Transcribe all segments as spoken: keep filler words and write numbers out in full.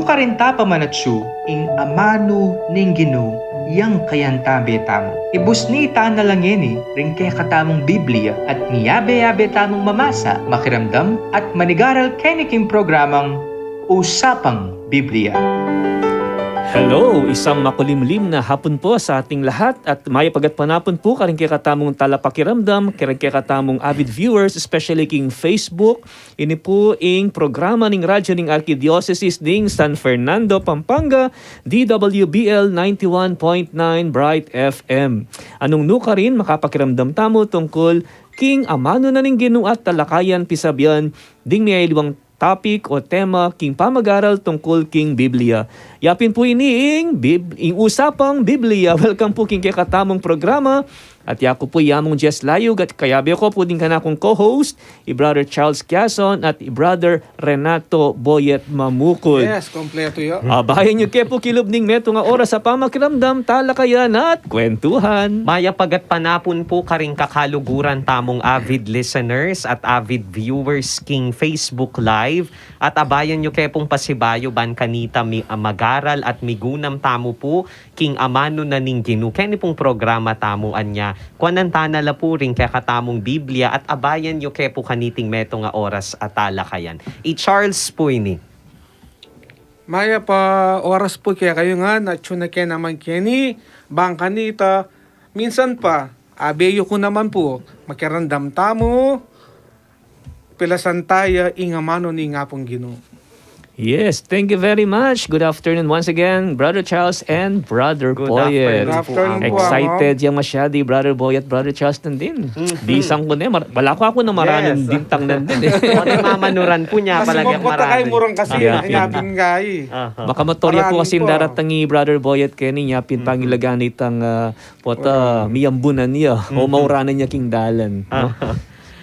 Karin ta pamanatsu ing amanu ning Ginu, yang kayantabe tamu. Ibusni ta na la ngeni ring kekatamung Biblia at miyabe-yabe tamung mamasa, makiramdam at manigaral keni king programang Usapang Biblia. Hello! Isang makulimlim na hapon po sa ating lahat at mayap a gatpanapun po karing kekatamung talapakiramdam, karing kekatamung avid viewers, especially king Facebook. Ini po ing programa ning radyo ning Arkidiosesis ning San Fernando, Pampanga, D W B L ninety-one point nine Bright F M. Anung nukarin makapakiramdam tamu tungkul king amanu na ning Ginu at talakayan, pisabian ding miyaliwang topic o tema king pamagaral tungkul king Biblia. Yapin po ini ing Bib-, ing Usapang Biblia. Welcome po king kekatamung programa. At yaku po i Among Jess Layug at kayabe ko po ding kanakung co-host, i Brother Charles Quezon at i Brother Renato Boyet Mamukul. Yes, kompleto ya. Abayan yu ke po kilub ning metung a oras a pamakiramdam, talakayan at kwentuhan. Mayap a gatpanapun po karing kakaluguran tamung avid listeners at avid viewers king Facebook Live. At abayan yu ke pung pasibayu ban kanita mi-, a magaral at migunam tamu po king amanu na ning Ginu. Keni pung programa tamu anya, kuanan ta na la po ring kekatamung Biblia at abayan yu ke po kaniting metung a oras a talakayan. I Charles po ini. Mayap a oras po kekayu ngan, atyu na ke naman keni, bang kanita, minsan pa, abe yu ku naman po, makiramdam tamu, pilasan taya ing amanu ning Apung Ginu. Yes, thank you very much. Good afternoon once again, Brother Charles and Brother Poyet. Good afternoon po, Among. Excited yang masyadi, Brother Poyet, Brother Charles nandin. Bisang ku ne, mar-, bala ku aku na maranan din tang nandin e. Yes. O, ne, mamanuran po niya, palagi maranan. Murang kasi, yeah, inyapin nga e. Aha. Makamotor ya po kasi daratang i Brother Poyet keni, inyapin pangilagan itang, ah, pota, miyambunan ya, o mauranan ya king dalan, no? Aha.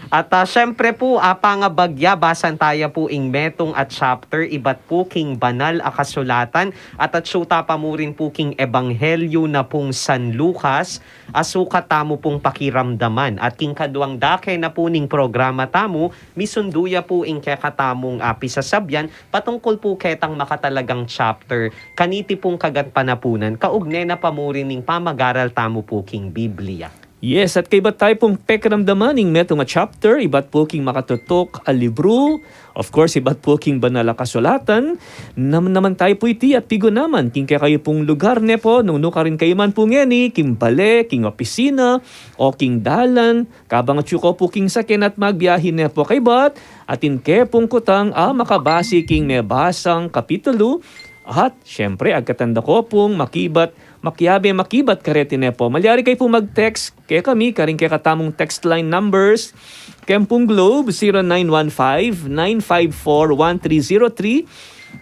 At, ah, siyempre po, ah, pangabagya, basan taya po ing metung a chapter, ibat po king banal a kasulatan, at atsu ta pa mu rin po king Ebanghelyo na pung San Lucas, a sukat tamu pung pakiramdaman. At king kaduang dake na po ning programa tamu, misundu ya po ing kekatamung, ah, pisasabyan, patungkul po ketang makatalagang chapter, kaniti pung kagatpanapunan, kaugne na pa mu rin ning pamagaral tamu po king Biblia. Yes, at kaybat tayu pung pekiramdaman ing metung a chapter, ibat po king makatutuk a libru, of course, ibat po king banal a kasulatan, nam-, naman tayu po iti at pigunaman, king kekayu pung lugar ne po, nung nukarin kayu man po ngeni, king bale, king opisina, o king dalan, kabang atyu ko po king saken at magbiahe ne po kaybat, atin ke pung kutang a makabasi king mebasang kapitulu, at, siyempre, agkatan da ko pung makibat, makiabe, makibat kareti ne po. Malyari kayu pung mag-text kekami, karing kekatamung text line numbers, ken pung Globe, zero nine one five, nine five four, one three zero three,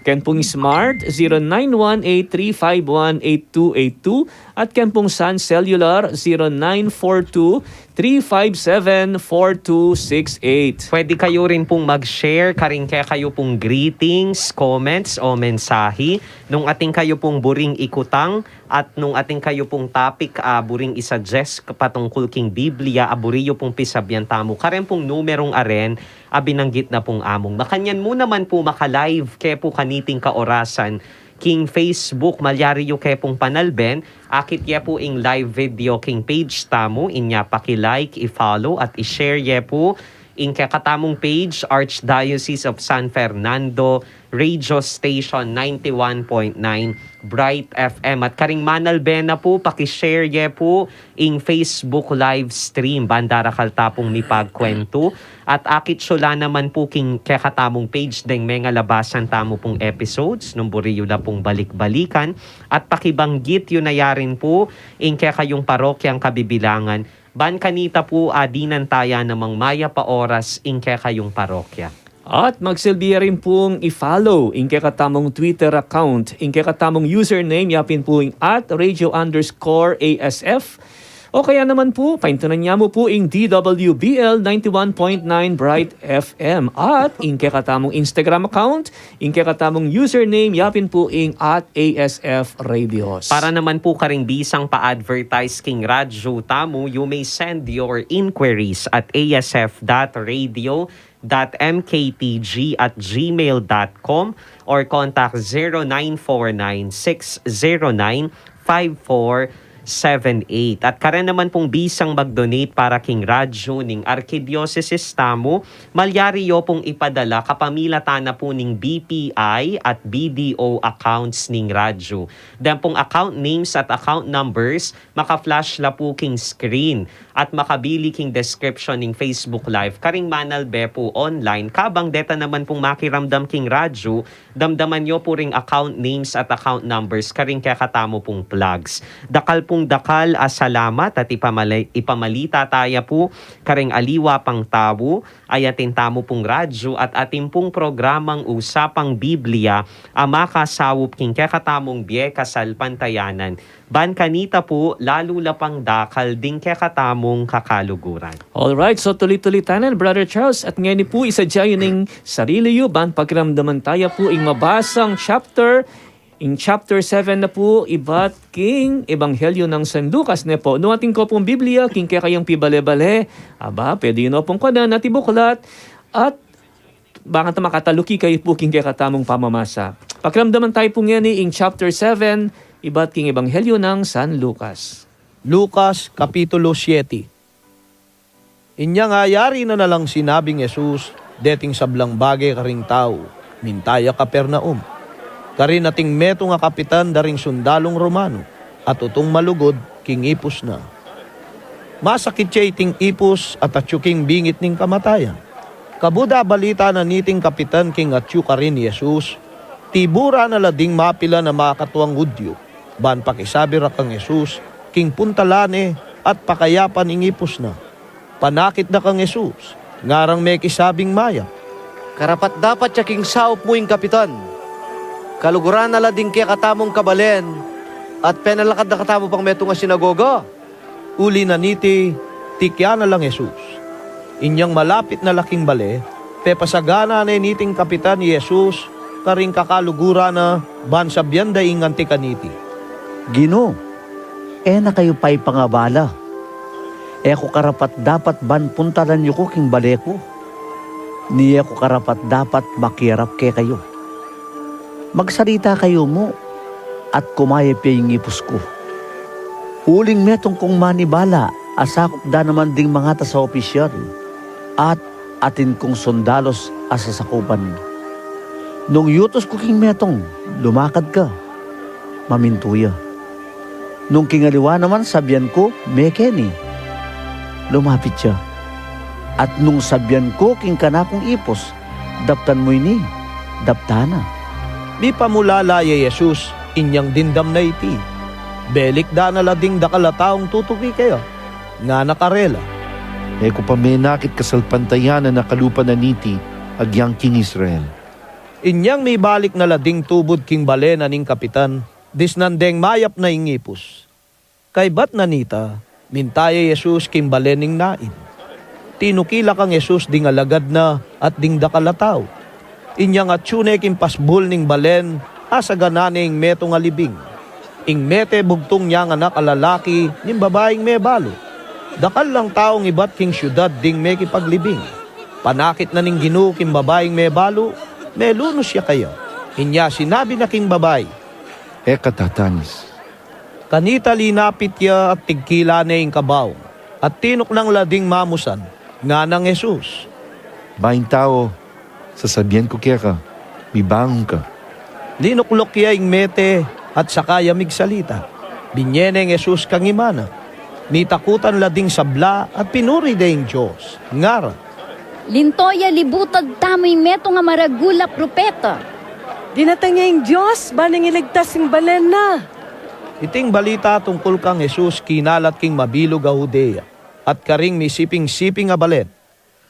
ken pung Smart, zero nine one eight three five one eight two eight two, at ken pung Sun Cellular, zero nine four two, three five seven, four two six eight. Pwede kayu rin pung mag-share karing kekayu pung greetings, comments, o mensahe, nung atin kayu pung buring ikutang, at nung atin kayu pung topic, ah, buring i-suggest patungkul king Biblia, a buri yu pung pisabyan tamu, karen pung numerung aren a binanggit na pung Among. Makanyan mu naman po maka-live ke po kaniting kaorasan king Facebook, malyari yu ke pung panalben, akit ye po ing live video king page tamu, inya paki-like, i-follow, at i-share ye po ing kekatamung page, Archdiocese of San Fernando Radio Station ninety-one point nine Bright F M. At karing manalben na po, paki-share ye po ing Facebook live stream, ban darakal ta pung mipagkwentu. At akit yu la naman po king kekatamung page deng mengalabasan tamu pung episodes, nung buri yu la pung balik-balikan. At pakibanggit yu na ya rin po ing kekayung parokyang kabibilangan, ban kanita po a dinan taya namang mayap a oras ing kekayung parokya. At magsilbi ya rin pung i-follow ing kekatamung Twitter account, ing kekatamung username, yapin po ing at radio underscore A S F. O kaya naman po, paintunan ya mu po ing D W B L ninety-one point nine Bright F M. At ing kekatamung Instagram account, ing kekatamung username, yapin po ing at A S F Radios. Para naman po karing bisang pa-advertise king radyo tamu, you may send your inquiries at A S F dot radio dot m k t g at gmail dot com or contact zero nine four nine six zero nine five four seven eight. At karin naman pung bisang mag-donate para king radyo ning arkidiosesis tamu, malyari yo pung ipadala kapamilatan na pu ning B P I at B D O accounts ning radyo. Deng pung account names at account numbers, maka-flash la pu king screen at makabili king description ning Facebook Live karing manalbe pu online. Kabang deta naman pung makiramdam king radyo, damdaman yo pu ring account names at account numbers karing kekatamu pung plugs. Dakal pung dakal a salamat at ipamali-, ipamalita taya pu karing aliwa pang tau, ayatin tamu pung radyo at atin pung programang Usapang Biblia a makasaup king kekatamung bie kasalpantayanan. Ban kanita pu, lalu la pang dakal ding kekatamung kakaluguran. Alright, so tuli-tuli tanan, Brother Charles, at ngeni pu, isadya yu ning sarili yu, ban pakiramdaman taya pu ing mabasang chapter, ing chapter seven na pu, ibat king Ebanghelyo nang San Lucas, ne pu. Nung atin ko pung Biblia, king kekayung pibale-bale, aba, pwede yu no pung kuanan at ibuklat, at bang ta makataluki kayu pu king kekatamung pamamasa. Pakiramdaman tayu pu ngeni ing chapter seven, ibat king Ebanghelyo nang San Lucas. Lucas, Kapitulo siete. Inyang ayari na na lang sinabing Jesus deting sablang bage karing tau, minta ya Capernaum. Karin ating metung a kapitan da ring sundalung Romano, a tutung malugud king ipus na. Masakit ya iting ipus at atyu king bingit ning kamatayan. Kabud abalita na niting kapitan king atyu karin i Jesus, tibura na la ding mapilan a makatuang Judio, ban pakisabi ra kang Jesus king puntalan ne at pakayapan ing ipus na. Panakit da kang Jesus, ngarang mekisabing mayap, "Karapat-dapat ya king saup mu ing kapitan. Kaluguran na la ding kekatamung kabalen, at penalakad da katamu pang metung a sinagoga." Uli na niti, tikyan na lang Jesus. Inyang malapit na la king bale, pepasagana ne niting kapitan i Jesus karing kakaluguran na ban sabian da ing anti kaniti, "Ginu, e na kayu pa ipangabala. E ku karapat-dapat ban puntalan yu ku king bale ku. Ni e ku karapat-dapat makiarap kekayu. Magsalita kayu mu, at kumayap ya ing ipus ku. Uling metung kung manibala a sakup da naman ding mangatas a opisyal, at atin kung sundalus a sasakupan. Nung yutus ku king metung, lumakad ka, mamintu ya. Nung king aliwa naman sabian ku, 'Mekeni,' lumapit ya. At nung sabian ku king kanakung ipus, 'Daptan mu ini,' daptan na." Mipamulala ya i Jesus, inyang dimdam na iti. Belikdan na la ding dakal a taung tutuki keya, ngana karela, "E ku pa menakit kasalpantayanan a kalupa na niti agyang king Israel." Inyang mibalik na la ding tubud king bale na ning kapitan, disnan deng mayap na ing ipus. Kaybat na nita, minta ya i Jesus king bale ning nain. Tinuki la kang Jesus ding alagad na at ding dakal a tau. Inyang atyu ne king pasbul ning balen, asagana ne ing metung a libing. Ing mete bugtung niyang anak a lalaki ning babaing mebalu. Dakal lang taung ibat king siudad ding mekipaglibing. Panakit na ning Ginu king babaing mebalu, melunus ya keya. Inya sinabi na king babai, "E ka tatangis." Kanita linapit ya at tigkilan ne ing kabaung, at tinuknang la ding mamusan, nganang Jesus, "Baing tau, sasabian ku keka, mibangun ka." Linukluk ya ing mete at saka ya migsalita. Binye neng Jesus kang ima na. Mitakutan la ding sabla at pinuri da ing Dios, ngara, "Linto ya libutad tamu ing metung a maragul a propeta. Dinatang ya ing Dios ban ing iligtas ing balen na." Iting balita tungkul kang Jesus kinalat king mabilug a Judea at karing misiping-siping a balen.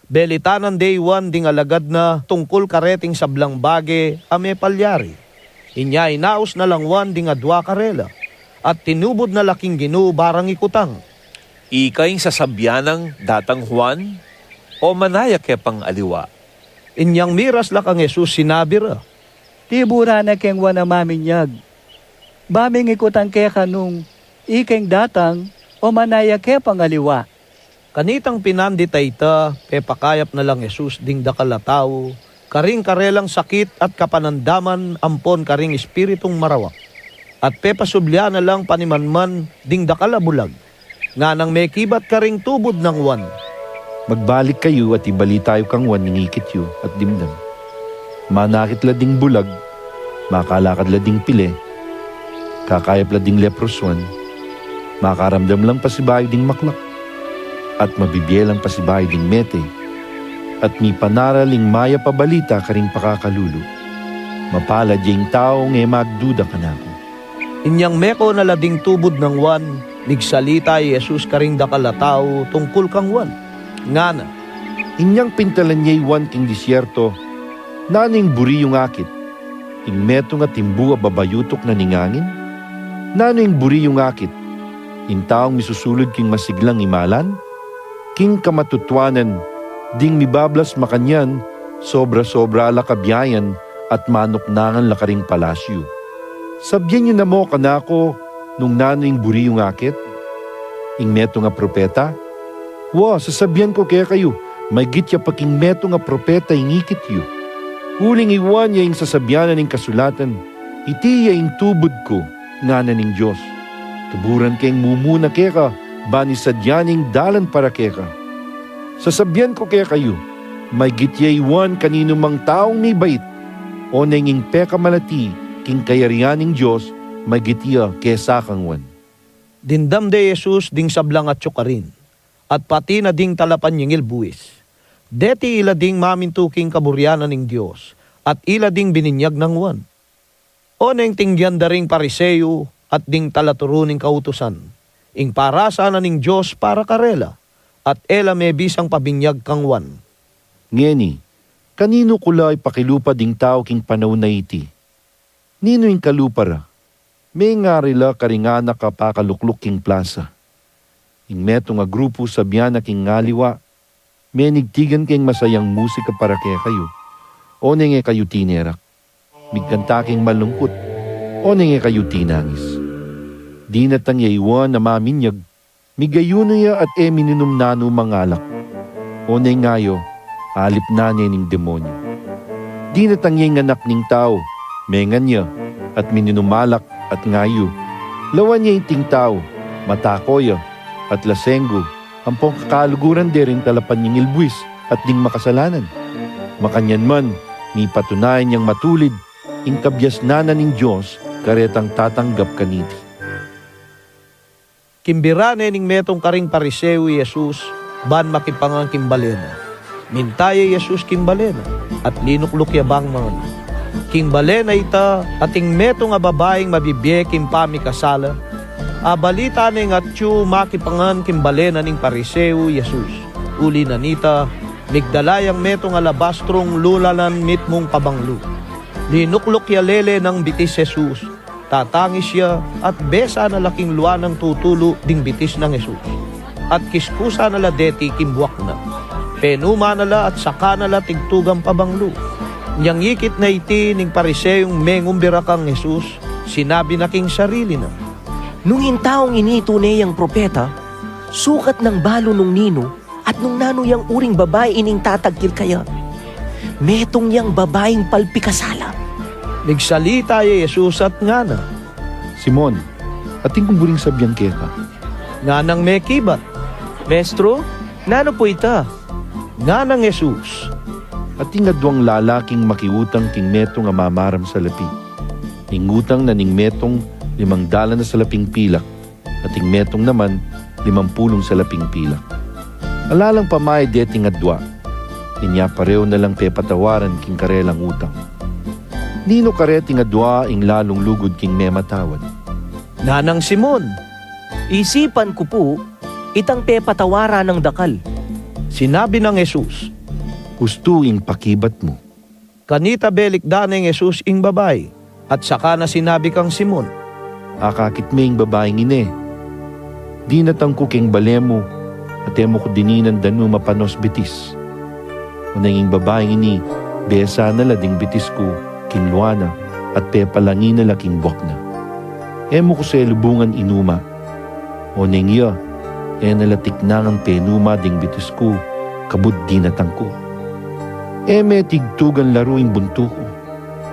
Belitanan de i Juan ding alagad na tungkul kareting sablang bage a mepalyari. Inya inaus na lang Juan ding adua karela, at tinubud na la king Ginu barang ikutang, "Ika ing sasabian nang datang Juan, o manaya ke pang aliwa?" Inyang miras la kang Jesus, sinabi ra, "Tibura na keng Juan a maminyag. Ba ming ikutang keka nung ika ing datang, o manaya ke pang aliwa?" Kanitang pinandit a ita, pepakayap na lang Jesus ding dakal a tau karing karelang sakit at kapanandaman ampon karing espiritung marawak, at pepasublian na lang panimanman ding dakal a bulag. Nganang mekibat karing tubud nang Juan, "Magbalik kayu at ibalita yu kang Juan ing ikit yu at dimdam: Manakit la ding bulag, makalakad la ding pile, kakayap la ding leprosuan, makaramdam lang pasibayu ding maklak, at mabibie lang pasibayu ding mete, at mipanaral ing mayap a balita karing pakakalulu. Mapalad ya ing taung e magduda kanaku." Inyang meko na la ding tubud nang Juan, migsalita i Jesus karing dakal a tau tungkul kang Juan. Ngana, "Inyang pintalan ye i Juan king disyerto, 'Nanu ing buri yung akit? Ing metung a timbu a babayutuk na ning angin? Nanu ing buri yung akit? Ing taung misusulud king masiglang imalan? King kamatutuanan, ding mibablas makanyan, sobra-sobra la kabiayan at manuknangan la karing palasyu. Sabyan yu na mu kanaku nung nanu ing buri yung akit? Ing metung a propeta? Wa, sasabyan ku kekayu, maygit ya pa king metung a propeta ing ikit yu. Uling i Juan ya ing sasabyan na ning kasulatan, 'Iti ya ing tubud ku,' ngana ning Dios. 'Tuburan keng mumuna keka, ban isadia ne ing dalan para keka.' Sasabyan ku kekayu, maygit ya i Juan kaninumang taung mibait, oneng ing pekamalati king kayarian ning Dios maygit ya kesa kang Juan." Dimdam de Jesus ding sablang atyu karin, at pati na ding talapanyingil buis. Deti ila ding mamintu king kaburian na ning Dios, at ila ding bininyag nang Juan. Oneng tinggian da ring Pariseo at ding talaturu ning kautusan ing parasan na ning Dios para karela, at e la mebisang pabinyag kang Juan. "Ngeni, kaninu ku la ipakilupa ding tau king panaun a iti? Ninu ing kalupa ra? Mengari la karing anak a pakalukluk king plasa. Ing metung a grupu sabyan na king aliwa, 'Menigtigan keng masayang musika para kekayu,' oneng e kayu tinerak. 'Migkanta keng malungkut,' oneng e kayu tinangis. Dinatang ya i Juan a maminyag, migayunu ya at e mininum nanumang alak, oneng ngayu, alip na ne ning demonyu. Dinatang ya ing Anak ning Tau, mengan ya, at mininum alak, at ngayu, lawan ya ing Anak ning Tau, matako ya, at lasenggu, ampong kakaluguran de ring talapanyingil buis at ding makasalanan. Makanyan man, mipatunayan yang matulid ing kabiasnan na ning Dios karetang tatanggap kaniti." Kimbira ne ning metung karing Pariseo i Jesus ban makipangan king bale na. Minta ya i Jesus king bale na, at linukluk ya bang mangan. King bale na ita ating metung a babaing mabibie king pamikasala. Abalita neng atyu makipangan king bale na ning Pariseo i Jesus. Uli na nita, migdala yang metung a alabastrung lulanan mitmung pabanglu. Linukluk ya lele nang bitis Jesus. Tatangis ya, at besa na la king luanang tutulu ding bitis nang Jesus, at kiskusa na la deti king buak na. Penuma na la at saka na la tigtugang pabanglu. Inyang ikit na iti ning Pariseong mengumbira kang Jesus, sinabi na king sarili na, "Nung ing taung ini tune yang propeta, sukat nang balu nung ninu at nung nanu yang uring babai ining tatagkil kaya. Metung yang babaing palpikasala." Migsalita ya i Jesus at ngana, "Simon, atin kung buring sabian keka." Nganang mekibat, "Mestru, nanu pu ita?" Nganang Jesus, "Ating aduang lalaking makiutang king metung a mamaram salapi. Ing utang na ning metung limang dalan a salaping pilak, at ing metung naman limampulung salaping pilak. Ala lang pamayad deting adua, inya pareu na lang pepatawaran king karelang utang. Ninu kareting adua ing lalung lugud king mematawad?" Nganang Simon, "Isipan ku pu, itang pepatawaran nang dakal." Sinabi nang Jesus, "Ustu ing pakibat mu." Kanita belikdan neng Jesus ing babai, at saka na sinabi kang Simon, "Akakit me ing babaing ini. Dinatang ku keng bale mu, at e mu ku dininan danum a panos bitis. Oneng ing babaing ini, besa na la ding bitis ku king lua na, at pepalangi na la king buak na. E mu ku selubungan inuma. Oneng iya, E na la tiknangan penuma ding bitus ku kabud dinatang ku. E me tigtugan laru ing buntu ku,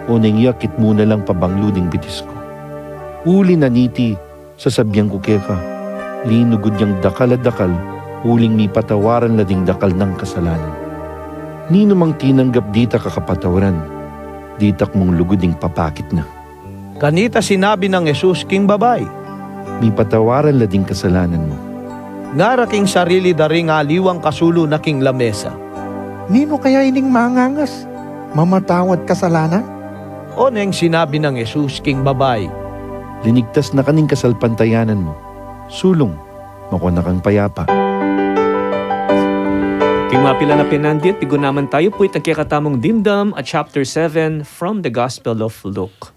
o neng yakit mu na lang pabanglu ding bitus ku. Uli na niti, sasabian ku keka, linugud yang dakal a dakal, uling mipatawaran la ding dakal nang kasalanan. Ninumang tinanggap ditak a kapatawaran, ditak mung lugud ing papakit na. Kanita sinabi nang Jesus king babai, mipatawaran la ding kasalanan mu. Ngara king sarili da ring aliwang kasulu na king lamesa, ninu kaya ining mangangas, mamatawad kasalanan? O neng sinabi nang Jesus king babai, linigtas na ka ning kasalpantayanan mu. Sulung, makua na kang payapa. King mapilan a penandit, tigunaman tayu pu itang kekatamung dimdam a chapter seven from the Gospel of Luke.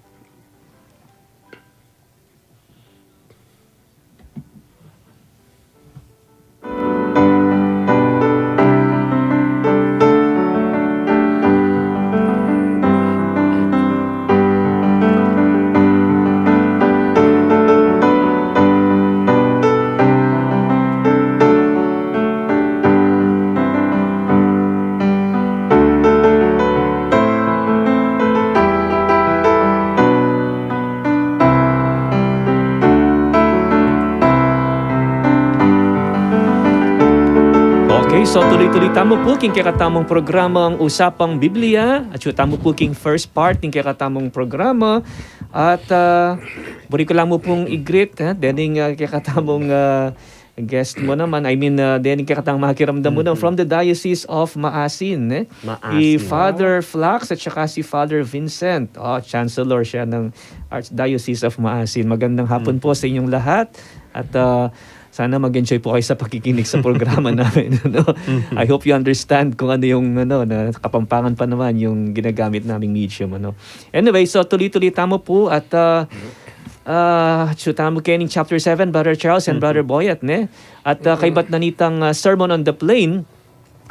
Okay, so tuli-tuli tamu pu king kekatamung programang Usapang Biblia. Atsu tamu pu king first part ning kekatamung programa. At, ah, buri ku la mu pung i-greet, ha, dening, ah, kekatamung, ah, guest mu naman, I mean, ah, dening kekatang makiramdam mu naman, from the Diocese of Maasin, eh. Maasin, i Father Flax at saka si Father Vincent. Oh, Chancellor siya ng Archdiocese of Maasin. Magandang hapon po sa inyong lahat. At, ah, sana mag-enjoy po kayo sa pakikinig sa programa namin, ano? I hope you understand kung ano yung, ano, na Kapampangan pa naman yung ginagamit naming medium, ano? Anyway, so tuli-tuli tamu pu at, ah, ah, atsu tamu keni king chapter seven, Brother Charles and Brother Boyet, ne? At, ah, kaybat na nitang, ah, Sermon on the Plain,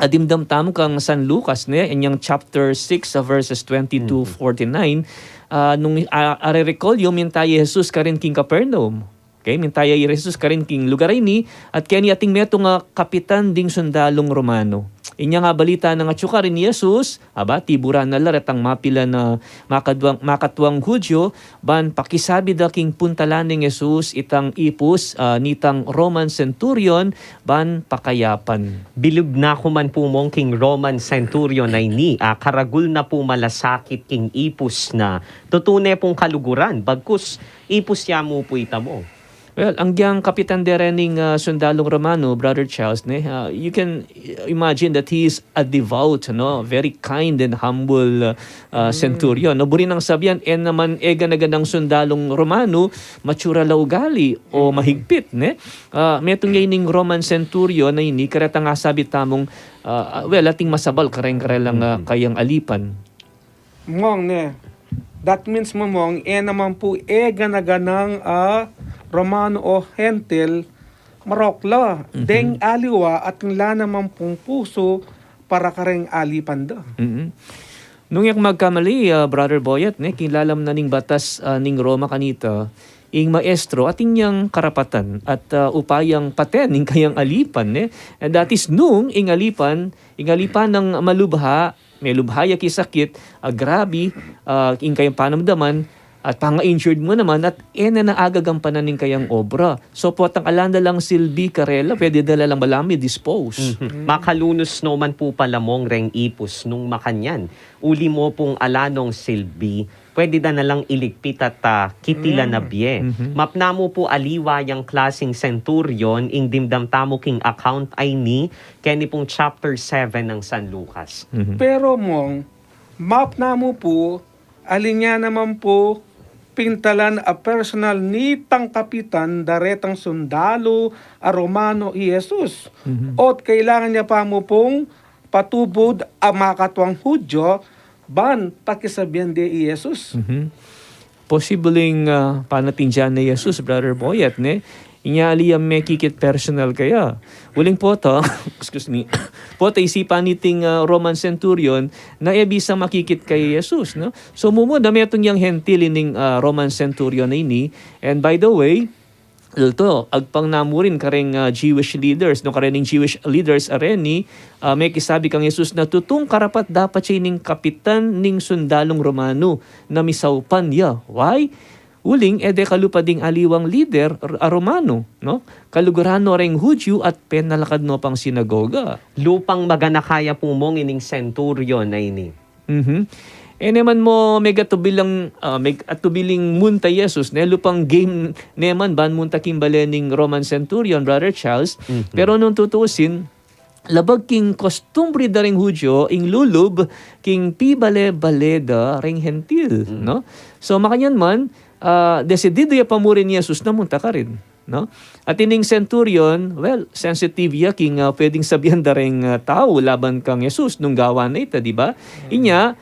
ah, dimdam tamu kang San Lucas, ne? Inyang chapter six, ah, verses twenty to forty-nine, ah, nung, ah, arerecall yu, minta ya i Jesus karin king Capernaum. Okay, minta ya i Jesus karin king lugar a ini, at keni atin metung a kapitan ding sundalung Romano. Inya nung abalita nang atsu karin i Jesus, aba, tiburan na la retang mapilan a makatuang, makatuang Hudyo, ban pakisabi da king puntalan nang Jesus itang ipus, ah, nitang Roman centurion, ban pakayapan. Bilug na ku man pu, Mong, king Roman centurion a ini, ah, karagul na pu malasakit king ipus na. Tutu ne pung kaluguran, bagkus ipus ya mu pu ita, Mong. Well, agyang kapitan de rening, ah, sundalung Romano, Brother Charles, ne? Ah, you can imagine that he is a devout, no? Very kind and humble, ah, ah, centurion. No, buri nang sabian, e naman e gana-ganang sundalung Romano, matsural a ugali o mahigpit, ne? Ah, metung ya ining Roman centurion a ini, karetang asabi tamung, ah, well, atin masabal kareng karelang, ah, kayang alipan. Mong, ne. That means mu, Mong, e naman pu e gana-ganang, ah, Romano o Hentil, marok la. Deng aliwa at ing ala naman pung pusu para kareng alipan da. Nung e ku magkamali, ah, Brother Boyet, ne, king lalam na ning batas, ah, ning Roma kanita, ing maestro atin yang karapatan at, ah, upayang paten ing kayang alipan, ne. And that is nung ing alipan, ing alipan nang malubha, melubha ya king sakit a grabe, ah, ing kayang panamdaman, at panga-injured mu naman, at e na na agagampanan ing kayang obra. So, potang ala na lang silbi karela, pwede da la lang balamu i-dispose. Makalunus no man pu pala, Mong, reng ipus nung makanyan. Uli mu pung ala nong silbi, pwede da na lang iligpit at, ah, kitilan a bie. Mapna mu pu aliwa yang klasing centurion ing dimdam tamu king account a ini, keni pung chapter seven nang San Lucas. Pero, Mong, mapna mu pu, ali na naman pu pintalan a personal nitang kapitan da retang sundalu a Romano i Jesus. Ot kailangan ya pa mu pung patubud a makatuang Hudyo ban pakisabian de i Jesus. Posibleng, ah, panatindian ne i Jesus, Brother Boyet, ne? Inya ali yang mekikit personal kaya. Uling pota, excuse me, pota isipan niting, ah, Roman centurion na e bisa makikit kay Jesus, no? So, mumu na metung yang Hentil ining, ah, Roman centurion a ini. And by the way, Alto, agpang na mu rin kareng, ah, Jewish leaders, no, kareng Jewish leaders, areni, ah, mekisabi kang Jesus na tutung karapat-dapat ya ining kapitan ning sundalung Romano na misaupan ya. Why? Uling, e de kalupa ding aliwang lider, r-, a Romano, no? Kaluguran no reng Hudyo at penalakad no pang sinagoga. Lupang maganaka ya pu mong ining centurion a ini. Mhm. E ne man mu megatubilang, ah, megatubiling munta Jesus, ne? Lupang game ne man ban munta king bale ning Roman centurion, Brother Charles. Mhm. Pero nung tutusin, labag king kostumbre da ring Hudyo, ing lulub king pibale-bale da ring Hentil, no? So, makanyan man, ah, desidido ya pa mu rin Jesus na munta karin, no? At ining centurion, well, sensitive ya king, ah, pwedeng sabian da ring, ah, tau laban kang Jesus nung gawan na ita, di ba? Inya,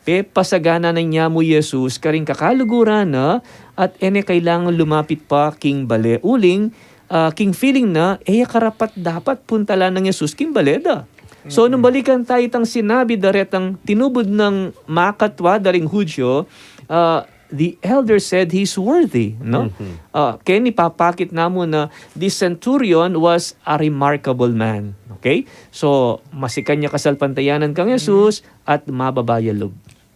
pepasagana na niya mu Jesus karing kakaluguran na, at e ne kailangan lumapit pa king bale. Uling, ah, king feeling na, e ya karapat-dapat puntalan nang Jesus king bale da. So, nung balikan ta itang sinabi da retang tinubud nang makatwa da ring Hudyo, ah, the elder said he's worthy, no? Mhm. Ah, keni papakit na mu na this centurion was a remarkable man. Okay? So, masikan ya kasalpantayanan kang Jesus at mababa ya lub.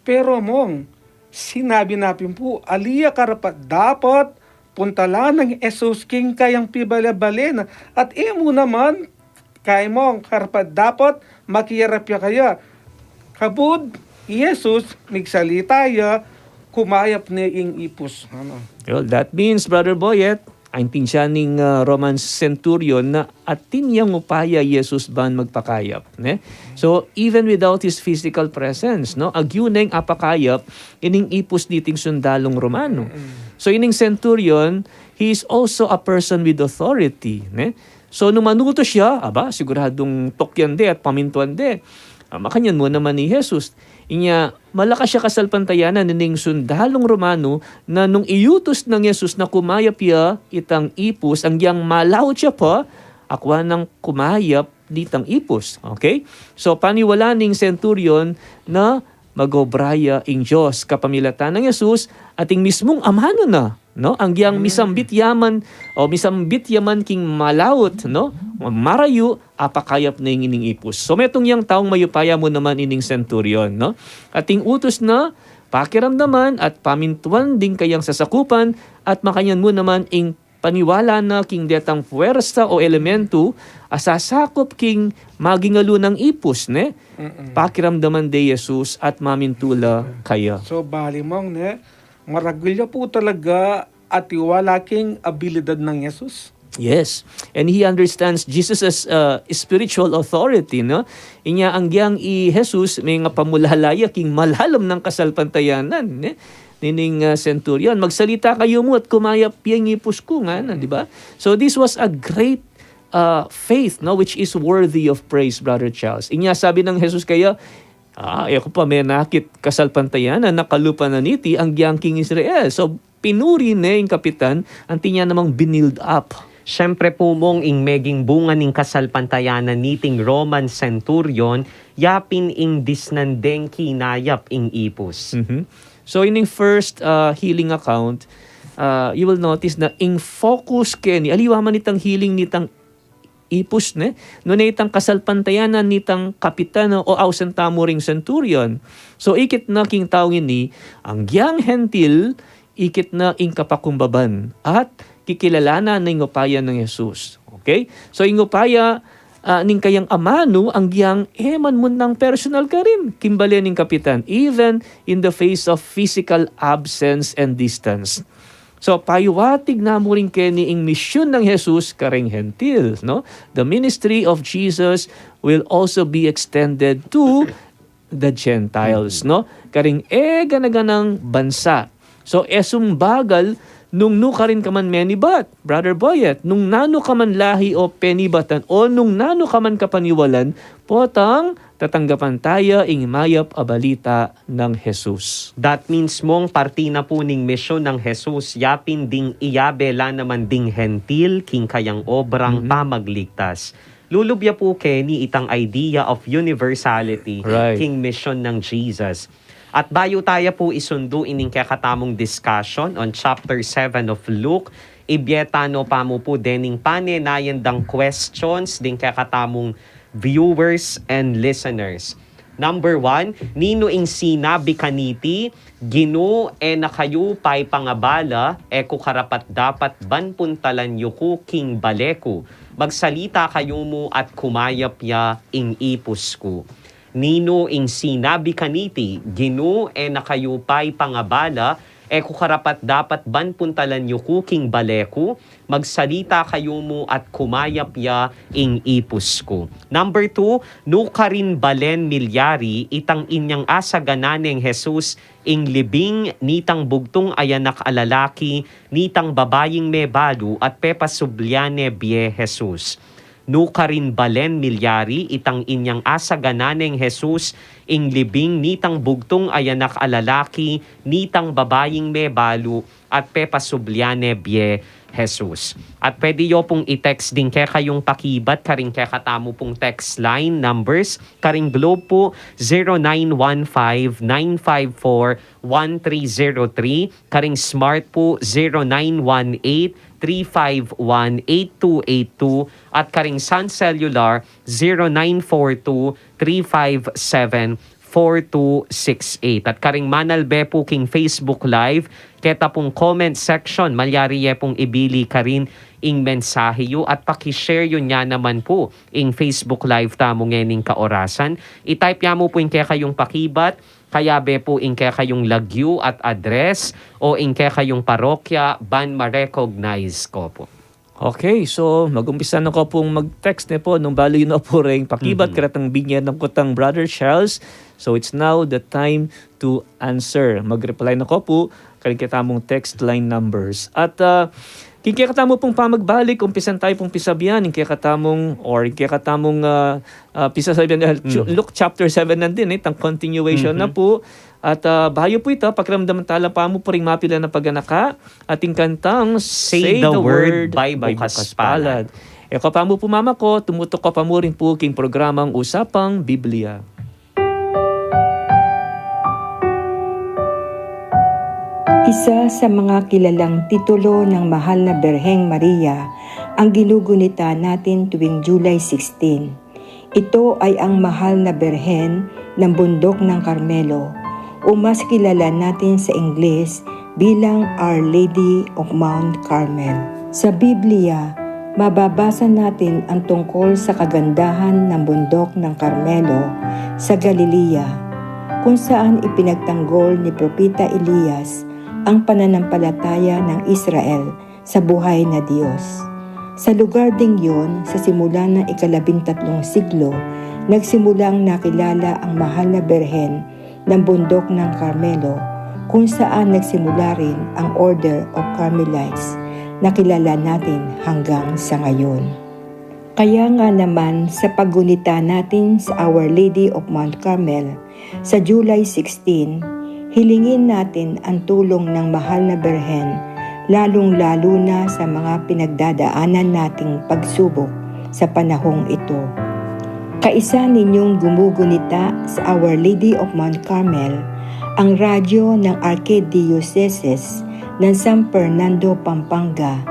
Pero mong, sinabi na pin pu, ali ya karapat-dapat puntalan nang Jesus king kayang pibale-bale na. At e mu naman, kaya mong karapat-dapat makiyarap ya kaya. Kabud i Jesus, migsalita ya, kumayap ne ing ipus. Ano? Well, that means, Brother Boyet, aintindian ning, ah, Roman centurion na atin yang upaya i Jesus ban magpakayap, ne? So, even without his physical presence, no, agyu neng apakayap ining ipus niting sundalung Romano. So, ining centurion, he is also a person with authority, ne? So, nung manutus ya, aba, siguradung tukyan de at pamintuan de. Ah, makanyan mu naman i Jesus. Inya, malakas ya kasalpantayanan ining sundalung Romano na nung iutus nang Jesus na kumayap ya itang ipus, agyang malaut ya pa, akua nang kumayap ditang ipus. Okay? So, paniwala ning centurion na mag-obra ya ing Dios kapamilatan nang Jesus at ing mismung amanu na, no? Agyang misambit ya man, o misambit ya man king malaut, no? Marayu, apakayap ne ing ining ipus. So, metung yang taung mayupaya mu naman ining centurion, no? At ing utus na, pakiramdaman at pamintuan ding kayang sasakupan, at makanyan mu naman ing paniwala na king detang puwersa o elementu a sasakup king maging alu nang ipus, ne? Pakiramdaman de Jesus at mamintu la kaya. So, bali mong, ne, maragul ya pu talaga atiwala king abilidad nang Jesus. Yes. And he understands Jesus as, uh, spiritual authority, no? Inya agyang i Jesus, mengapamulala ya king malalam nang kasalpantayanan, ne? Nining, uh, centurion, "Magsalita kayu mu at kumayap ya ing ipus ku," ngana, di ba? So this was a great, uh, faith, no, which is worthy of praise, Brother Charles. Inya sabi nang Jesus kaya, "Ah, e ku pa menakit kasalpantayanan a kalupa na niti agyang king Israel." So, pinuri ne ing kapitan, anti niya namang binild up. Siyempre pu mong ing meging bunga ning kasalpantayanan niting Roman centurion, yapin ing disnan deng kinayap ing ipus. Mhm. So, ining first, uh, healing account, uh, you will notice na ing focus keni, aliwa man itang healing nitang ipus, ne? Nune itang kasalpantayanan nitang kapitan o ausan tamu ring centurion. So, ikit na king taung ini, agyang Hentil, ikit na ing kapakumbaban at kikilalanan na ing upaya nang Jesus. Okay? So, ing upaya, ah, ning kayang amanu, agyang e man munang personal karin king bale ning kapitan, even in the face of physical absence and distance. So, paiwatig na mu rin keni ing misyun nang Jesus kareng Hentil, no? The ministry of Jesus will also be extended to the Gentiles, no? Kareng e gana-ganang bansa. So, e sumbagal nung nukarin ka man menibat, Brother Boyet, nung nanu ka man lahi o penibatan, o nung nanu ka man kapaniwalan, potang tatanggapan taya ing mayap a balita nang Jesus. That means mong parti na pu ning misyun nang Jesus, yapin ding iyabe la naman ding Hentil king kayang obrang pamagligtas. Lulub ya pu keni itang idea of universality king misyun nang Jesus. At bayu taya pu isundu ining kekatamung discussion on chapter seven of Luke, Ibie tano pamu pu dening panenayan dang questions ding kekatamung viewers and listeners. Number one, ninu ing sinabi kaniti, Ginu, e na kayu paipangabala, e ku karapat-dapat ban puntalan yu ku king bale ku. Magsalita kayu mu at kumayap ya ing ipus ku. Ninu ing sinabi kaniti, Ginu, e na kayu paipangabala, e ku karapat-dapat ban puntalan yu ku king bale ku, magsalita kayu mu at kumayap ya ing ipus ku. Number two, nu karin balen milyari itang inyang asaganan neng Jesus ing libing nitang bugtung a anak a lalaki nitang babaying mebalu at pepasublian ne bie Jesus. Nu karin balen milyari itang inyang asaganan neng Jesus ing libing nitang bugtung a anak a lalaki nitang babaying mebalu at pepasublian ne bie Jesus. At pwede yo pung i-text ding kekayung pakibat karing kekatamu pung text line numbers, karing Globe pu, zero nine one five nine five four one three zero three, karing Smart pu, zero nine one eight three five one eight two eight two, at karing Sun Cellular, zero nine four two three five seven four two six eight. At karing manalbe pu king Facebook Live, keta pung comment section, malyari ye pung ibili karin ing mensahe yu at paki-share yu nya naman pu ing Facebook Live tamu ngening kaorasan. I-type ya mu pu ing kekayung pakibat, kayabe pu ing kekayung lagyu at address o ing kekayung parokya ban ma-recognize ko pu. Okay, so mag-umpisa na ko pung mag-text ne pu, nung balu yu na pu reng pakibat, Mhm. Karetang binye na ku tang Brother Charles. So it's now the time to answer. Mag-reply na ko pu karing kekatamung text line numbers. At, ah, king kekatamu pung pamagbalik, umpisan tayu pung pisabian ing kekatamung, or ing kekatamung, ah, ah, pisasabian, ah, chu-, Mhm. Luke chapter seven nandin, eh, tang continuation na Mhm. pu. At, ah, bayu pu ita, pakiramdaman tala pamu pu ring mapilan a paganaka, at ing kantang Say the Word by Bukas Palad. E ko pamu pu mamako, tumutok ko pamu rin pu king programang Usapang Biblia. Isa sa mga kilalang titulo ng Mahal na Birheng Maria ang ginugunita natin tuwing July sixteen. Ito ay ang Mahal na Birhen ng Bundok ng Carmelo, o mas kilala natin sa Ingles bilang Our Lady of Mount Carmel. Sa Biblia, mababasa natin ang tungkol sa kagandahan ng Bundok ng Carmelo sa Galilea, kung saan ipinagtanggol ni Propeta Elias ang pananampalataya ng Israel sa buhay na Diyos. Sa lugar ding yon, sa simula ng ikalabintatlong siglo, nagsimula ang nakilala ang Mahal na Birhen ng Bundok ng Carmelo, kung saan nagsimula rin ang Order of Carmelites na kilala natin hanggang sa ngayon. Kaya nga naman, sa paggunita natin sa Our Lady of Mount Carmel, sa July sixteen, hilingin natin ang tulong ng Mahal na Birhen, lalong-lalo na sa mga pinagdadaanan nating pagsubok sa panahong ito. Kaisa ninyong gumugunita sa Our Lady of Mount Carmel, ang radyo ng Archdiocese ng San Fernando, Pampanga,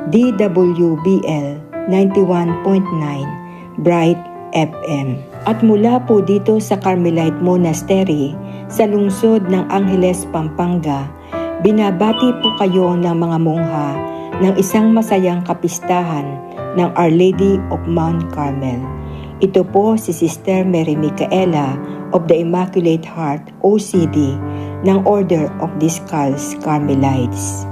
D W B L ninety-one point nine Bright F M. At mula po dito sa Carmelite Monastery sa lungsod ng Angeles, Pampanga, binabati po kayo ng mga mongha ng isang masayang kapistahan ng Our Lady of Mount Carmel. Ito po si Sister Mary Micaela of the Immaculate Heart O C D ng Order of Discalced Carmelites.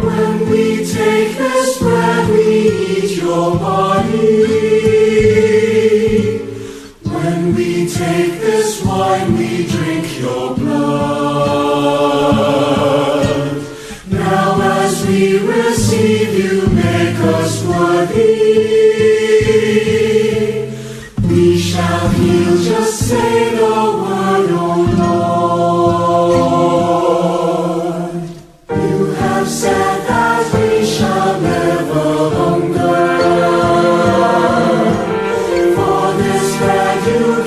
When we take this bread, we eat your body. When we take this wine, we drink your blood. Now as we receive you, make us worthy. We shall kneel, just say the word, O Lord. You have said that we shall never hunger. For this bread you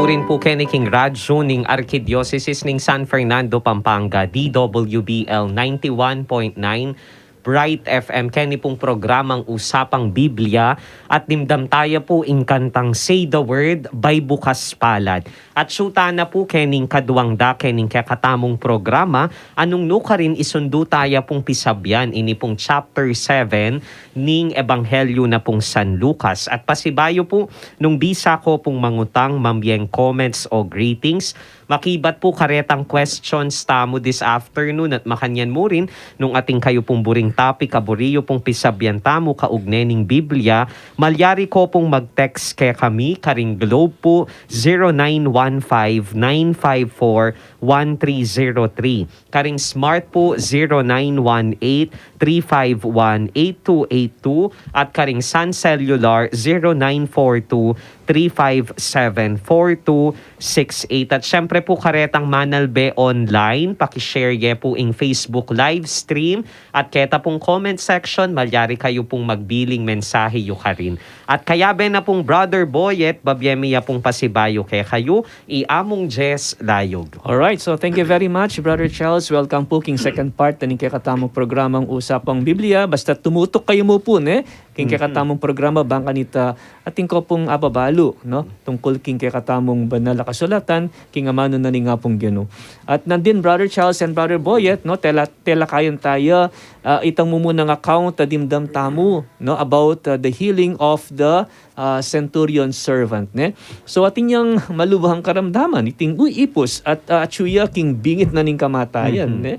Rin po keni king radyo ning Arkidiosesis ning San Fernando, Pampanga, D W B L ninety-one point nine, Bright F M, keni pong programang Usapang Biblia, at dimdam taya po ing kantang Say the Word by Bukas Palad. At sutana po kening kaduang da kening kekatamung programa, anung nukarin isundu taya pong pisabyan ini pong chapter seven ning Ebanghelyo na pong San Lucas. At pasibayu po, nung bisa ko pong mangutang, mambie ing comments o greetings, makibat po karetang questions tamu this afternoon at makanyan mu rin, nung atin kayu pong buring topic a buri yu pong pisabyan tamu kaugnay ning Biblia, malyari ko pong mag-text kekami karing Globe po, zero nine one five nine five four one three zero three. Karing Smart po, zero nine one eight three five one eight two eight two, at karing Sun Cellular, zero nine four two three five seven four two six eight. At syempre po, karetang manalbe online, paki-share ye po ing Facebook live stream at keta pong comment section, malyari kayu pong magbiling mensahe yu karin. At kayabe na pong Brother Boyet, babie mi ya pong pasibayu kekayu, i Among Jess Layog. Alright, so thank you very much, Brother Charles. Welcome po king second part na ning kekatamung programang Usapang Biblia. Basta tumutok kayu mu po, ne? King Mhm. kekatamung programa, bang kanita atin ko pong ababalu, no? Tungkul king kekatamung banal a kasulatan, king amanu na ning Apung Ginu. At nandin, Brother Charles and Brother Boyet, no? Tela, telakayan taya, ah, itang mumunang account a dimdam tamu, no? About, ah, the healing of the ah, centurion servant, ne? So, atin yang malubhang karamdaman, iting, uy, ipus, at, ah, atsu ya king bingit na ning kamatayan, Mhm. ne?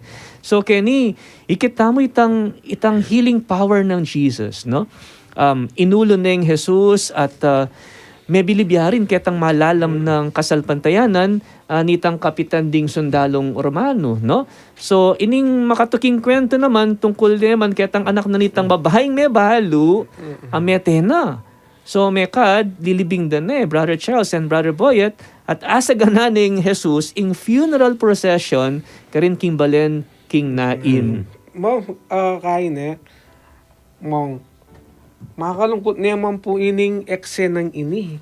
So, keni, ikit tamu itang, itang healing power nang Jesus, no? Um, inulu neng Jesus at, ah, mebilib ya rin ketang malalam nang kasalpantayanan, ah, nitang kapitan ding sundalung Romano, no? So, ining makatuking kwento naman tungkul naman ketang anak na nitang babaing mebalu, Mm. a mete na. So, mekad, lilibing da ne, Brother Charles and Brother Boyet, at asagana neng Jesus ing funeral procession karin king balen king Nain. Mm. Mong, ah, kaine, mong, makalungkut ne man pu ining eksenang ini.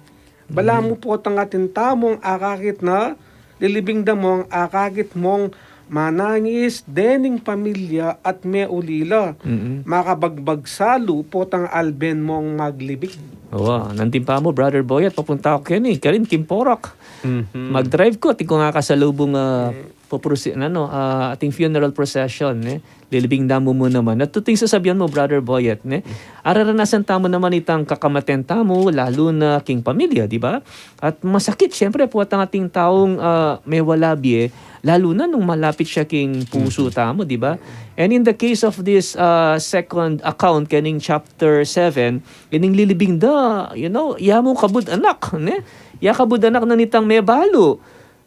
Balamu Mm. potang atin tamung akakit na, lilibing da mong akakit mong manangis dening pamilya at meulila. Mm-mm. Makabagbag salu potang alben mong maglibing. Wa, nandin pa mu, Brother Boyet, papunta ku keni, karin king Porac. Mhm. Mag-drive ku, atin kung akasalubung, ah, Mm. pupurusi-, ano, ah, ating funeral procession, ne? Lilibing da mu mu naman. At tutu ing sasabian mu, Brother Boyet, ne? Araranasan tamu naman itang kakamaten tamu, lalu na king pamilya, di ba? At masakit, syempre, potang ating taung, ah, mewala bie, lalu na nung malapit ya king pusu Mm. tamu, di ba? And in the case of this, ah, second account, kening chapter seven, ining lilibing da, you know, ya mu kabud anak, ne? Ya kabud anak na nitang mebalu.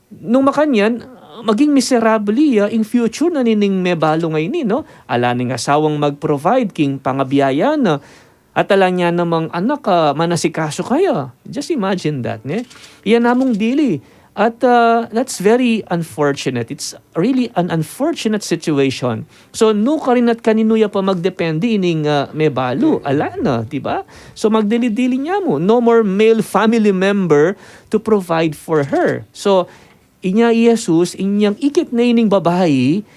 Nung makanyan, maging miserable ya ing future na nining mebalu ngeni, no? Ala neng asawang mag-provide king pangabiayan na, at ala ne namang anak a manasikasu kaya. Just imagine that, ne? Yan namung dili. At, ah, that's very unfortunate. It's really an unfortunate situation. So, nukarin at kaninu ya pa magdepende ining, ah, mebalu? Mm. Ala na, di ba? So, magdili-dili ne mu. No more male family member to provide for her. So, inya i Jesus, inyang ikit ne ining babai,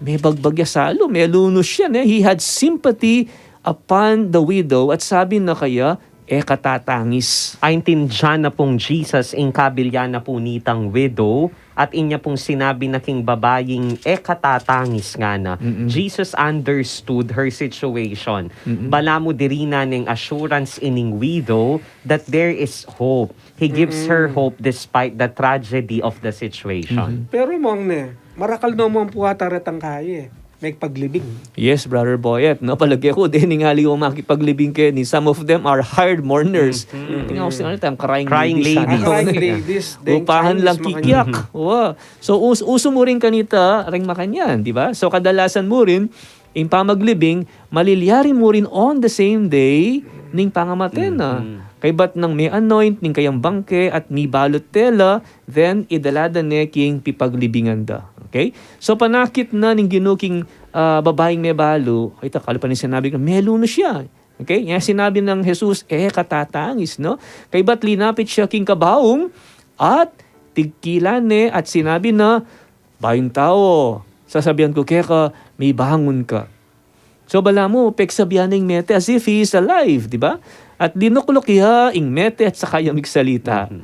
mebagbag ya salu, melunus ya, ne? He had sympathy upon the widow at sabi na kaya, e ka tatangis. Aintindian na pung Jesus ing kabilyan na pu nitang widow, at inya pung sinabi na king babaing e ka tatangis ngana. Mm-mm. Jesus understood her situation. Mm-mm. Balamu dirinan neng assurance ining widow that there is hope. He gives her Mm-mm. hope despite the tragedy of the situation. Mm-hmm. Pero mong ne, marakal no mong puwata retang kaye. Magpaglibing. Yes, Brother Boyet, no? Palage ku, dening aliwang makipaglibing keni, some of them are hired mourners. Mhm. Tingnan ko sila, itang crying Crying ladies, ladies. Ano, Ah, crying ladies, then upahan Chinese lang mga kikiak. Mhm. Wa. So, us-, uso mu rin kanita, reng makanyan, di ba? So, kadalasan mu rin, ing pamaglibing, malilyari mu rin on the same day, ning pangamate na. Mhm. Kaybat nang me-anoint, ning kayang bangke, at mibalut tela, then, idala da ne king pipaglibingan da. Okay? So, panakit na ning Ginu king, ah, babaing mebalu, ita, kalupa ning sinabi ko, melunus ya. Okay? Yan sinabi nang Jesus, e ka tatangis, no? Kaybat linapit ya king kabaung, at tigkilan ne at sinabi na, "Bayung tau, sasabian ku keka, mibangun ka." So, balamu, peksabian ne ing mete as if he is alive, di ba? At linukluk ya ing mete at saka ya migsalita. Mhm.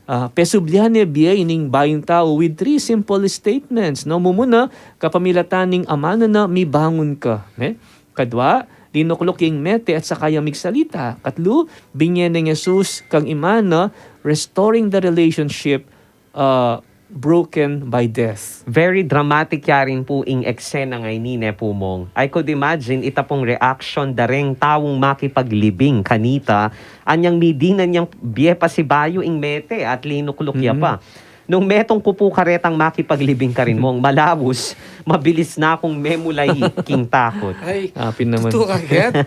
Ah, pesublian ne bie ining bayung tau with three simple statements, no? Mumuna, kapamilatan ning ama na na, "Mibangun ka," ne? Kadua, linukluk ya ing mete at saka ya migsalita. Katlu, binye neng Jesus kang ima na, restoring the relationship, uh, broken by death. Very dramatic ya rin pu ing eksena ngeni, ne pu, Mong. I could imagine ita pung reaction da reng taung makipaglibing kanita, anyang midinan yang bie pasibayu ing mete at linukluk ya pa. Nung metung ku pu karetang makipaglibing karin, Mong, malaus, mabilis na kung memulai king takut. Ay, apin naman. Tutu ka,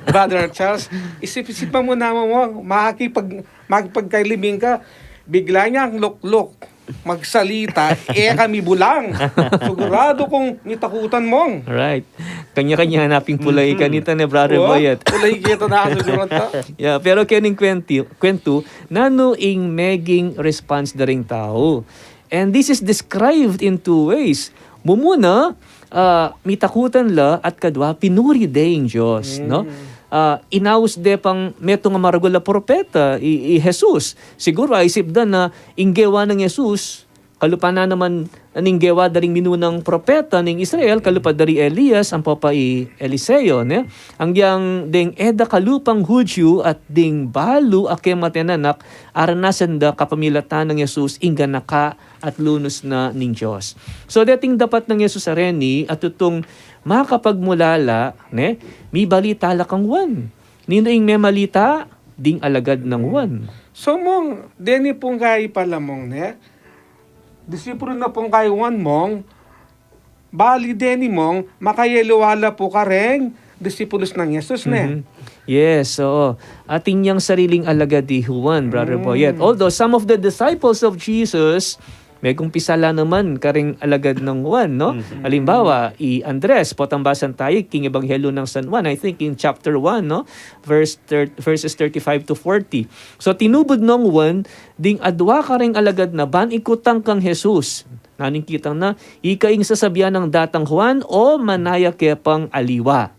Brother Charles. Isip-isipan mu naman, Mong, makipag-, makipagkailibing ka, bigla niyang lukluk, magsalita, e ka mibulang. Sigurado kung mitakutan, Mong. Right. Kanya-kanya na pin pulai kanita, ne, Brother Boyet. Pulai kita na siguro ta. Yeah, pero kening kwentu, kwentu, nanu ing meging response da ring tau? And this is described in two ways. Mumuna, ah, mitakutan la at kadua, pinuri de ing Dios, no? Ah, inaus de pang metung a maragul a propeta, i, i Jesus. Siguro, aisip da na ing gewa nang Jesus, kalupa na naman ning gewa da ring minunang propeta ning Israel, kalupa da ri Elias, ampo pa i Eliseo, ne? Anggiyang deng e da kalupang Hudyu at ding balu a kematen anak, aranasan da kapamilatan nang Jesus ing ganaka at lunus na ning Dios. So, deting dapat nang Jesus a reni, at tutung makapagmulala, ne? Mibalita la kang Juan. Ninu ing memalita? Ding alagad nang Juan. So, Mong, deni pung kai pala, Mong, ne? Disipulo na pung kai Juan, Mong, bali deni, Mong, makayaliwa la pu kareng disipulus nang Jesus, ne? Mhm. Yes, oo. Atin yang sariling alagad i Juan, Brother Boyet. Although some of the disciples of Jesus, meging pisala naman kareng alagad nang Juan, no? Mhm. Halimbawa, i Andres, potang basan tayu king Ebanghelyo nang San Juan, I think in chapter one, no? Verse thir-, verses thirty-five to forty. So, tinubud nang Juan ding adwa kareng alagad na ban ikutang kang Jesus. Nanu ing kitang na, "Ika ing sasabian nang datang Juan, o manaya ke pang aliwa?"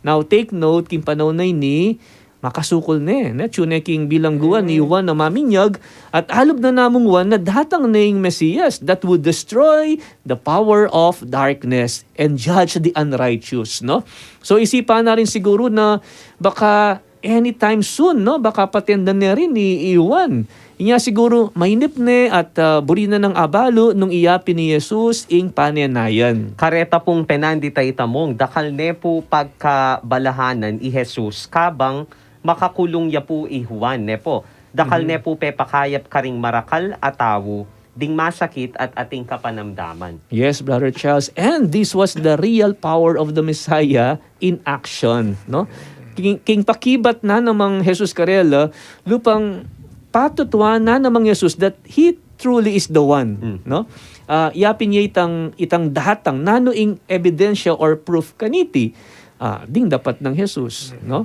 Now, take note, king panaun a ini, makasukul ne, ne, atyu ne king bilangguan i Juan a maminyag, at alub na namung Juan na datang ne ing Mesias that would destroy the power of darkness and judge the unrighteous, no? So, isipan na rin siguro na baka anytime soon, no? Baka patendan ne rin i, i Juan. Inya siguro, mainip ne at, ah, buri na nang abalu nung iyapin ni Jesus ing panenayan. Kareta pung penandit a ita, Mong, dakal ne pu pagkabalahanan i Jesus kabang makakulung ya pu i Juan, ne pu? Dakal ne pu pepakayap karing marakal a tau ding masakit at ating kapanamdaman. Yes, Brother Charles. And this was the real power of the Messiah in action, no? King, king pakibat na namang Jesus karela, lupang patutuan na namang Jesus that he truly is the one, no? Ah, yapin ya itang, itang datang, nanu ing ebidensya or proof kaniti? Ah, ding dapat nang Jesus, no?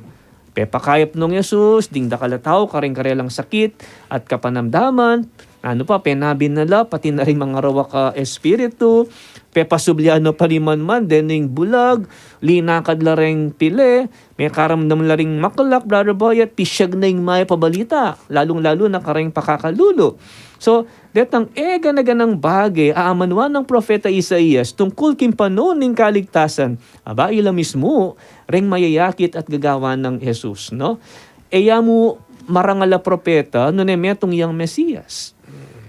Pepakayap nong Jesus ding dakal a tau kareng karelang sakit at kapanamdaman. Nanu pa, penabin na la pati na ring mangarawak a espiritu. Pepasublian na pa rin man man dening bulag, linakad la reng pile, mekaramdam la ring makalak, Brother Boy, at pisyag na ing mayap a balita, lalung-lalu na kareng pakakalulu. So, detang e gana-ganang bage a amanuan nang propeta Isaias tungkul king panaun ning kaligtasan, aba, ila mismu reng mayayakit at gagawan nang Jesus, no? E ya mu marangal a propeta nune metung yang Mesias.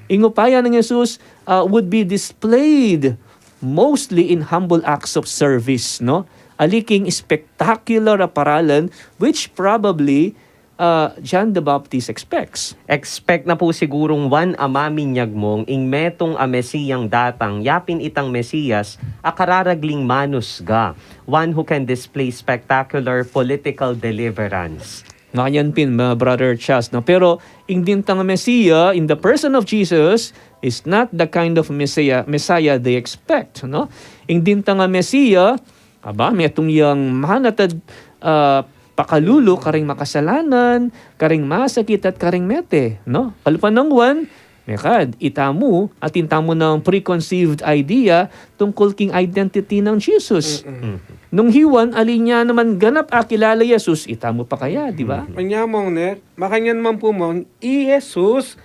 Ing upaya nang Jesus, ah, would be displayed mostly in humble acts of service, no? Ali king spectacular a paralan, which probably, ah, John the Baptist expects. Expect na pu sigurung Juan a maminyag, Mong, ing metung a Mesiyang datang, yapin itang Mesiyas a kararagling manusga, one who can display spectacular political deliverance. Makanyan pin, ma-, Brother Charles, no? Pero ing dintang a Mesiya, in the person of Jesus, is not the kind of Messiah, Messiah they expect, no? Ing dintang a Mesiya, aba, metung yang manatad, ah, pakalulu kareng makasalanan, kareng masakit at kareng mete, no? Kalupa nang Juan, Mekad, itamu, atin tamu nang preconceived idea tungkul king identity nang Jesus. Mm-mm. Nung hi Juan, ali ne naman ganap akilala i Jesus, itamu pa kaya, di ba? Mm-mm. Anya mong ne, makanyan man pu mong, i Jesus,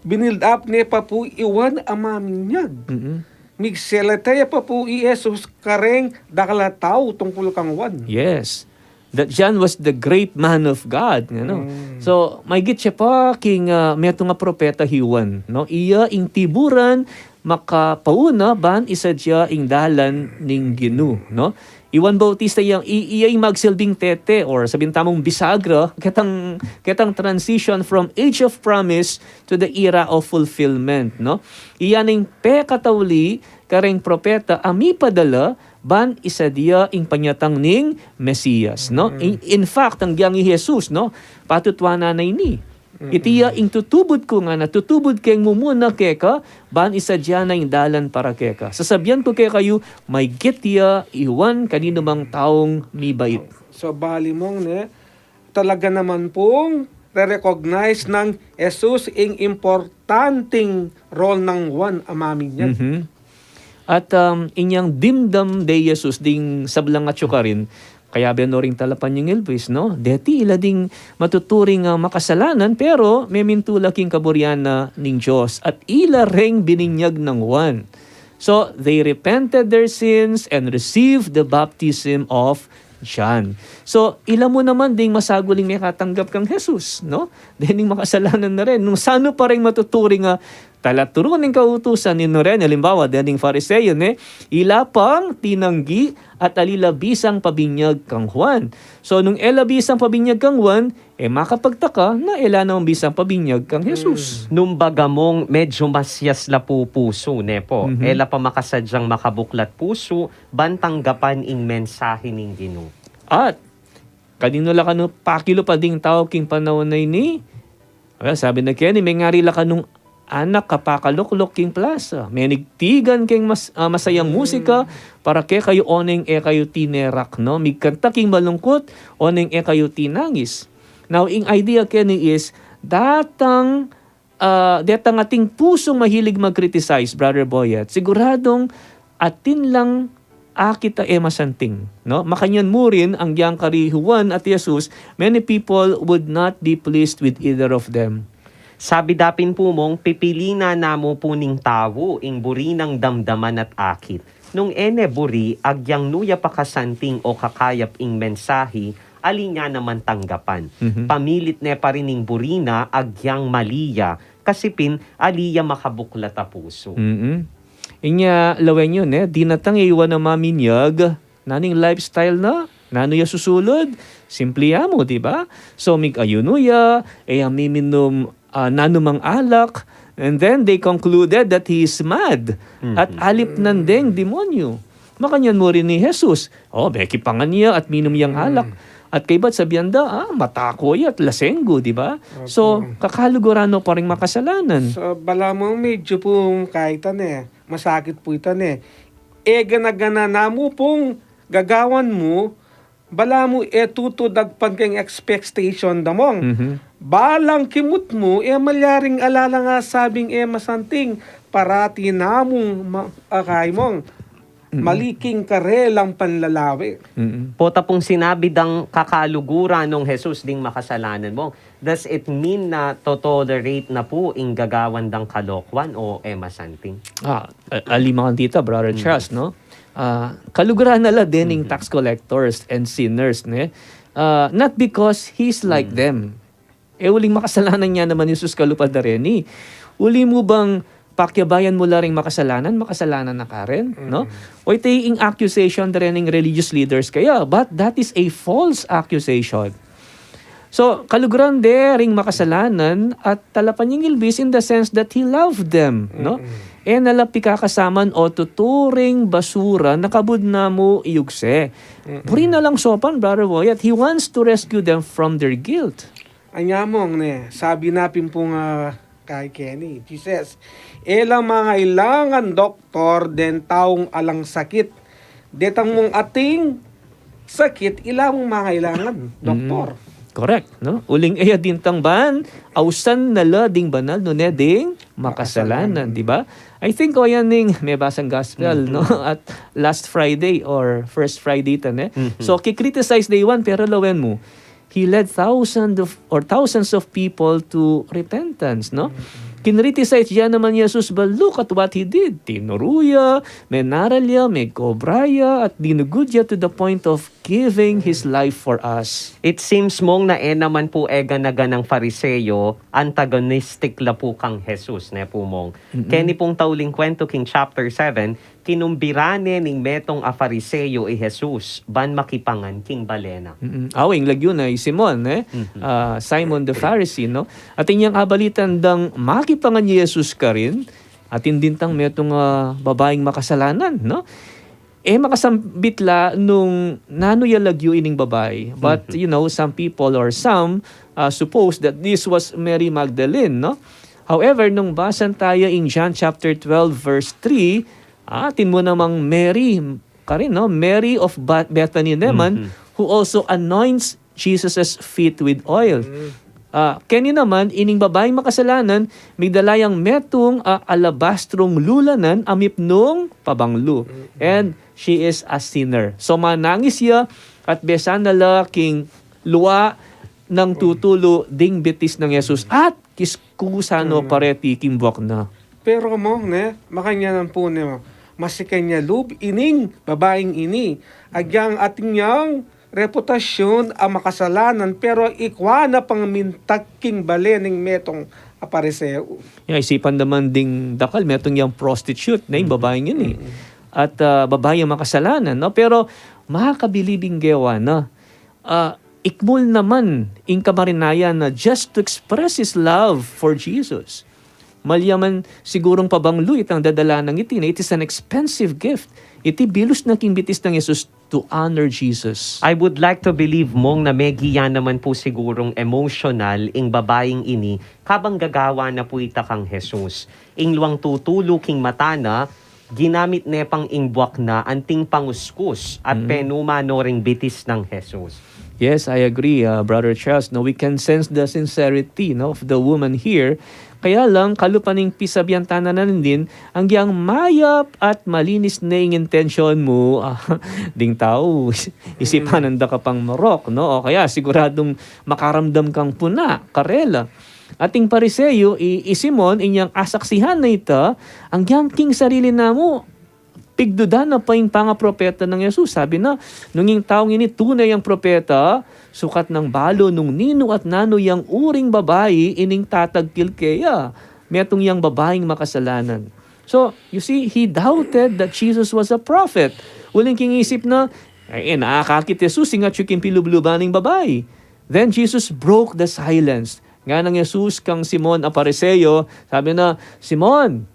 binild up ne pa pu i Juan a maminyag. Mm-mm. Migsalita ya pa pu i Jesus kareng dakal a tau tungkul kang Juan. Yes. That John was the great man of God, you know. Mm. So, maygit ya pa king, ah, metung a propeta hi Juan, no? Iya ing tiburan makapauna ban isadya ing dalan ning Ginu, no? I Juan Bautista yang i-, iya ing magsilbing tete, or sabyan tamung bisagra, ketang, ketang transition from age of promise to the era of fulfillment, no? Iya ning pekatauli kareng propeta a mipadala ban isadya ing panyatang ning Mesias, no? Mm. In, in fact, agyang i Jesus, no? Patut tuan na ini. Mm-mm. Iti ya ing tutubud ku ngana, tutubud keng mumuna keka, ban isadya na ing dalan para keka. Sasabyan ku kekayu, maygit ya i Juan kaninu mang taung mibait. So, bali mong ne, talaga naman pung re-recognize nang Jesus ing importanteng role nang Juan a maminyag. Mhm. At, um, inyang dimdam de Jesus ding sablang atyu karin, kayabe no ring talapanyingil, pues, no? Deti ila ding matuturing, ah, makasalanan, pero memintu la king kaburian na ning Dios, at ila reng bininyag nang Juan. So, they repented their sins and received the baptism of John. So, ila mu naman ding masaguling mekatanggap kang Jesus, no? Dening makasalanan na rin. Nung sanu pa ring matuturing a talaturu ning kautusan, ninu rin, alimbawa, dening Fariseo, ne? Ila pang tinanggi at ali la bisang pabinyag kang Juan. So, nung e la bisang pabinyag kang Juan, e makapagtaka na e la naman bisang pabinyag kang Jesus. Hmm. Nung baga mong medyo masyas la pu pusu, ne po? Mhm. E la pa makasadyang makabuklat pusu, ban tanggapan ing mensahe ning Ginu. At, kaninu la kanu pakilub ding tau king panaun a ini? Well, sabi na keni, mengari la kanung anak kapakalukluk king plasa. Menigtigan keng mas-, ah, masayang musika, para kekayu oneng e kayu tinerak, no? Migkanta king malungkut, oneng e kayu tinangis. Now, ing idea keni is, datang, ah, detang ating pusung mahilig mag-criticize, Brother Boyet. Siguradung atin lang akit a e masanting, no? Makanyan mu rin, agyang kari Juan at Jesus, many people would not be pleased with either of them. Sabi da pin pu mong, pipili na namu pu ning tau ing buri nang damdaman at akit. Nung e ne buri, agyang nu ya pakasanting o kakayap ing mensahe, ali ne naman tanggapan. Mhm. Pamilit ne pa rin ing buri na, agyang mali ya, kasi pin, ali ya makabuklat a pusu. Mm-mm. Inya, lawen yu ne, dinatang ya i Juan a maminyag, nanu ing lifestyle na, nanu ya susulud, simple ya mu, di ba? So, mig-ayunu ya, e ya miminum, ah, nanumang alak, and then they concluded that he is mad. Mhm. At alip na deng demonyo. Makanyan mu rin i Jesus. O, bekipangan ya at minum yang alak. Mm. At kaybat sabian da, ah, matako ya at lasenggo, di ba? Opo. So, kakaluguran no pa ring makasalanan. So, balamu medyo pu kaitan e, masakit pu itan e. E gana-gana na mu pung gagawan mu, balamu e tutu dagpan keng expectation da mong. Mhm. Balang kimut mu, e malyaring ala lang asabing e masanting, parati na mung ma-, akay mong. Mm. Mali king karelang panlalawe. Mm. Pota pung sinabi dang kakaluguran nong Jesus ding makasalanan mong, does it mean na to-tolerate na pu ing gagawan dang kalokuan o e masanting? Ah, a-, ali man kanita, Brother Charles, no? Ah, kaluguran na la dening tax collectors and sinners, ne? Ah, not because he's like them. E uling makasalanan ya naman i Jesus kalupad da reni. Uli mu bang pakyabayan mu la ring makasalanan, makasalanan na ka rin, no? Mm. O iti ing accusation da rening religious leaders kaya, but that is a false accusation. So, kaluguran de ring makasalanan at talapanyingil bis in the sense that he loved them, no? Mm-mm. E na la pikakasaman o tuturing basura na kabud na mu iyugse. Mm-mm. Buri na lang saupan, Brother Boyet. He wants to rescue them from their guilt. Anya mong ne, sabi na pin pung, ah, kay keni, Jesus, e la mangailangan doktor deng taung alang sakit. Detang mung ating sakit, ila mung mangailangan doktor. Mm. Correct, no? Uling e ya dintang ban ausan na la ding banal nune ding makasalanan, di ba? I think o yan ning mebasang gospel, no? At last Friday or first Friday ta ne. So, ki-criticize da i Juan, pero lawen mu, he led thousands of, or thousands of people to repentance, no? Kinriticize ya naman Jesus, but look at what he did. Tinuru ya, menaral ya, megkobra ya, at dinugud ya to the point of giving his life for us. It seems, Mong, na e naman pu e gana-ganang Fariseo, antagonistic la pu kang Jesus, ne pu, Mong? Keni pung tauling kwentu king chapter seven, kinumbira ne ning metung a Fariseo i Jesus ban makipangan king bale na. Mm-mm. Awa, ing lagyu na i Simon, eh? Ah, Simon the Pharisee, no? At inyang abalitan dang makipangan i Jesus karin, atin dintang metung a babaing makasalanan, no? E makasambit la nung nanu ya lagyu ining babai. But, you know, some people or some, uh, suppose that this was Mary Magdalene, no? However, nung basan taya in John chapter twelve, verse three, ah, atin mu namang Mary, karin, no? Mary of Ba-, Bethany naman, who also anoints Jesus's feet with oil. Ah, keni naman, ining babaing makasalanan, migdala yang metung a alabastrong lulanan a mipnung pabanglu. And she is a sinner. So, manangis ya at besan na la king lua nang tutulu ding bitis nang Jesus at kiskusan no pa reti king buak na. Pero, Mong, ne, makanyan pu ne, Mong, masikan ya lub ining babaing ini, agyang atin yang reputasyun a makasalanan, pero ikua na pang mintak king bale ning metung a Pariseo. Ya, isipan naman ding dakal, metung yang prostitute, ne, ing babaing ini. At, ah, babaing makasalanan, no? Pero makakabilib ing gewa na. Ah, ikmul naman ing kamarinayan na just to express his love for Jesus. Malyaman sigurung pabanglu itang dadala nang iti, na it is an expensive gift. Iti bilus na king bitis nang Jesus to honor Jesus. I would like to believe, Mong, na megiya naman pu sigurung emosyonal ing babaing ini kabang gagawa na pu ita kang Jesus. Ing luang tutulu king mata na, ginamit ne pang ing buak na anting panguskus at penuma no ring bitis nang Jesus. Yes, I agree, uh, Brother Charles. No, we can sense the sincerity, no, of the woman here. Kaya lang, kalupa ning pisabian tana na rin din, agyang mayap at malinis ne ing intensyon mu, ah, ding tau, isipan nanda ka pang marok, no? O kaya siguradung makaramdam kang puna karela. At ing Pariseo, i, i Simon, inyang asaksihan na ita, agyang king sarili na mu, pigduda na pa ing pangapropeta nang Jesus. Sabi na, nung ing taung ini tune yang propeta, sukat nang balu nung ninu at nanu yang uring babai ining tatagkil keya, metung yang babaing makasalanan. So, you see, he doubted that Jesus was a prophet. Uling king isip na, e, e na akakit Jesus ing atyu king pilubluban ning babai. Then Jesus broke the silence. Ngana nang Jesus kang Simon a Pariseo, sabi na, "Simon,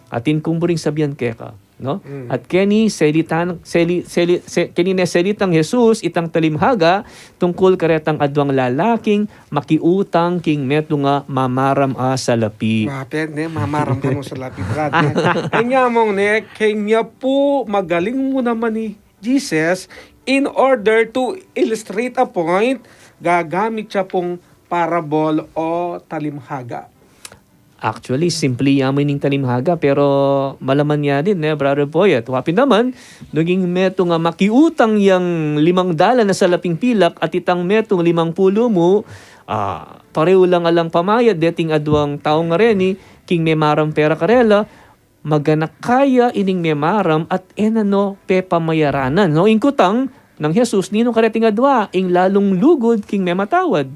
atin kung buring sabian keka," no? At keni selitan, seli-, seli-, se-, keni ne selitan nang Jesus itang talimhaga tungkul karetang adwang lalaking makiutang king metung a mamaram a salapi. Mapet ne, mamaram kanu salapi, Brad, ne? Kanya, Mong, ne, kanya pu magaling mu naman i Jesus, in order to illustrate a point, gagamit ya pung parable o talimhaga. Actually, simple ya mu ining talimhaga, pero malaman ya din, ne, Brother Boyet? Wa pin naman, nung ing metung a makiutang yang limang dalan a salaping pilak at itang metung limang pulu mu, ah, parehu la ngan lang pamayad deting adwang tau ngareni king memaram pera karela, maganaka ya ining memaram at e na no pepamayaranan. No, ing kutang nang Jesus, ninu kareting adwa ing lalung lugud king mematawad?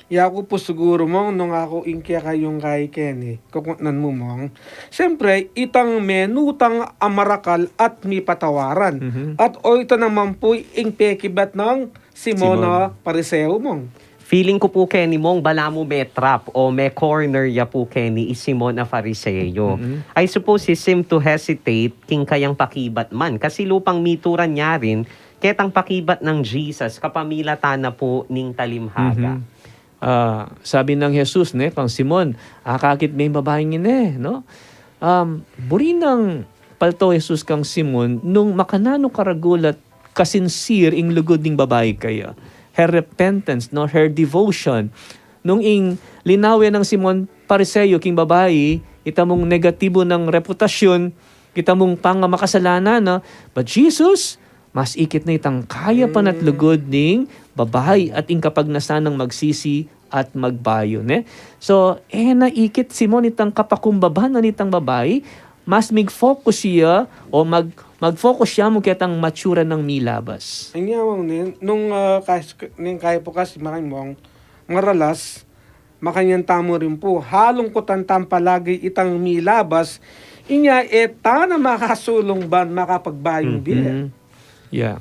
Yaku pu siguru, Mong, nung aku ing kekayung kai keni, kukutnan mu, Mong. Siyempre, itang menutang a marakal at mipatawaran. At o ita naman pu ing pekibat nang Simon a Pariseo, Mong. Feeling ku pu keni, Mong, balamu me-trap o me-corner ya pu keni i Simon a Fariseo. I suppose he seemed to hesitate king kayang pakibat man, kasi lupang mituran ya rin ketang pakibat nang Jesus kapamilatan na pu ning talimhaga. Ah, sabi nang Jesus, ne, kang Simon, "Akakit me ing babaing ini," no? Um, buri nang palto Jesus kang Simon nung makananu karagul at kasinsir ing lugud ning babai kaya. her repentance, no, her devotion. Nung ing linawe nang Simon Pariseo king babai, ita mung negatibu nang reputasyun, ita mung pangamakasalanan na, but Jesus, mas ikit na itang kaya pa na't lugud ning babai at ing kapagnasan nang magsisi at magbayu, ne? So, e na ikit Simon itang kapakumbaba na nitang babai, mas mig-focus ya o mag, mag-focus ya mu ketang matsura nang milabas. Anya, Mang Nen, nung, ah, kas-, ning kaya pu kasi, Mang Nen, maralas, makanyan tamu rin pu, halungkutan tam palagi itang milabas, inya e ta na makasulung ban makapagbayung bie. Mhm. Yeah.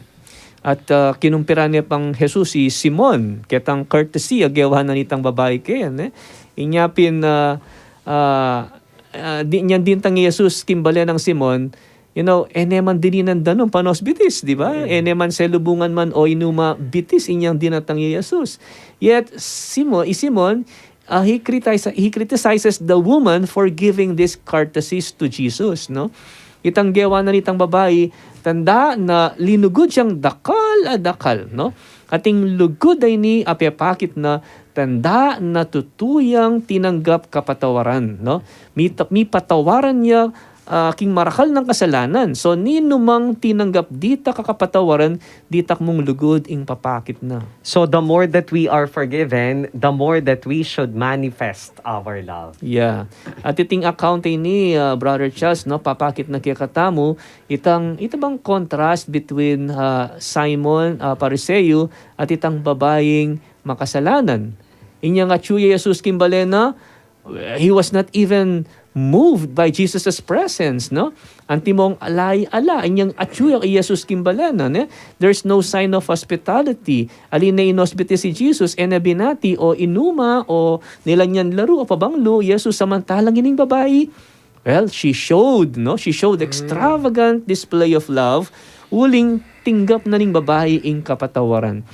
At, ah, kinumpira ne pang Jesus i Simon, ketang courtesy a gewa na nitang babai kaya, ne? Inya pin, ah, ah, ah, di, inya dinatang i Jesus king bale nang Simon, you know, e ne man dininan danum panos bitis, di ba? Mm. E ne man selubungan man o inuma bitis inyang dinatang i Jesus. Yet, Simon, i Simon, ah, he critici-, he criticizes the woman for giving these courtesies to Jesus, no? Itang gewa na nitang babai, tanda na linugud yang dakal a dakal, no? At ing lugud a ini a pepakit na, tanda na tutu yang tinanggap kapatawaran, no? Mita-, mipatawaran ya, ah, king marakal nang kasalanan. So, ninumang tinanggap ditak a kapatawaran, ditak mung lugud ing papakit na. So, the more that we are forgiven, the more that we should manifest our love. Yeah. At iting account ini, ah, Brother Charles, no, papakit na kekatamu, itang, ita bang contrast between, ah, Simon, ah, Pariseo, at itang babaing makasalanan. Inyang atyu ya i Jesus king bale na, he was not even moved by Jesus' presence, no? Antimong ala ya ala, inyang atyu ya i Jesus king bale na, ne? There's no sign of hospitality. Ali ne inosbiti i Jesus, e ne binati o inuma o nilanyan laru o pabanglu i Jesus, samantalang ining babai, well, she showed, no? She showed extravagant display of love, uling tinggap na ning babai ing kapatawaran.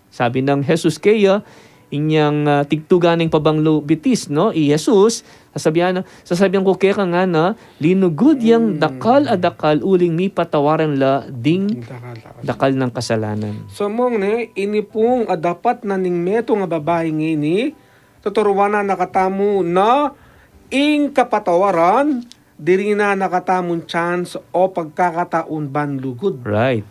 Sabi nang Jesus keya, inyang, ah, tigtugan ning pabanglu bitis, no? I Jesus, sasabian na, sasabian ku keka ngana, linugud yang dakal a dakal uling mipatawaran la ding dakal nang kasalanan. So, Mang Nen, ini pung a dapat na ning metung a babai ngeni, tuturuan na na katamu na ing kapatawaran, diri na na katamung chance o pagkakataun ban lugud. Right.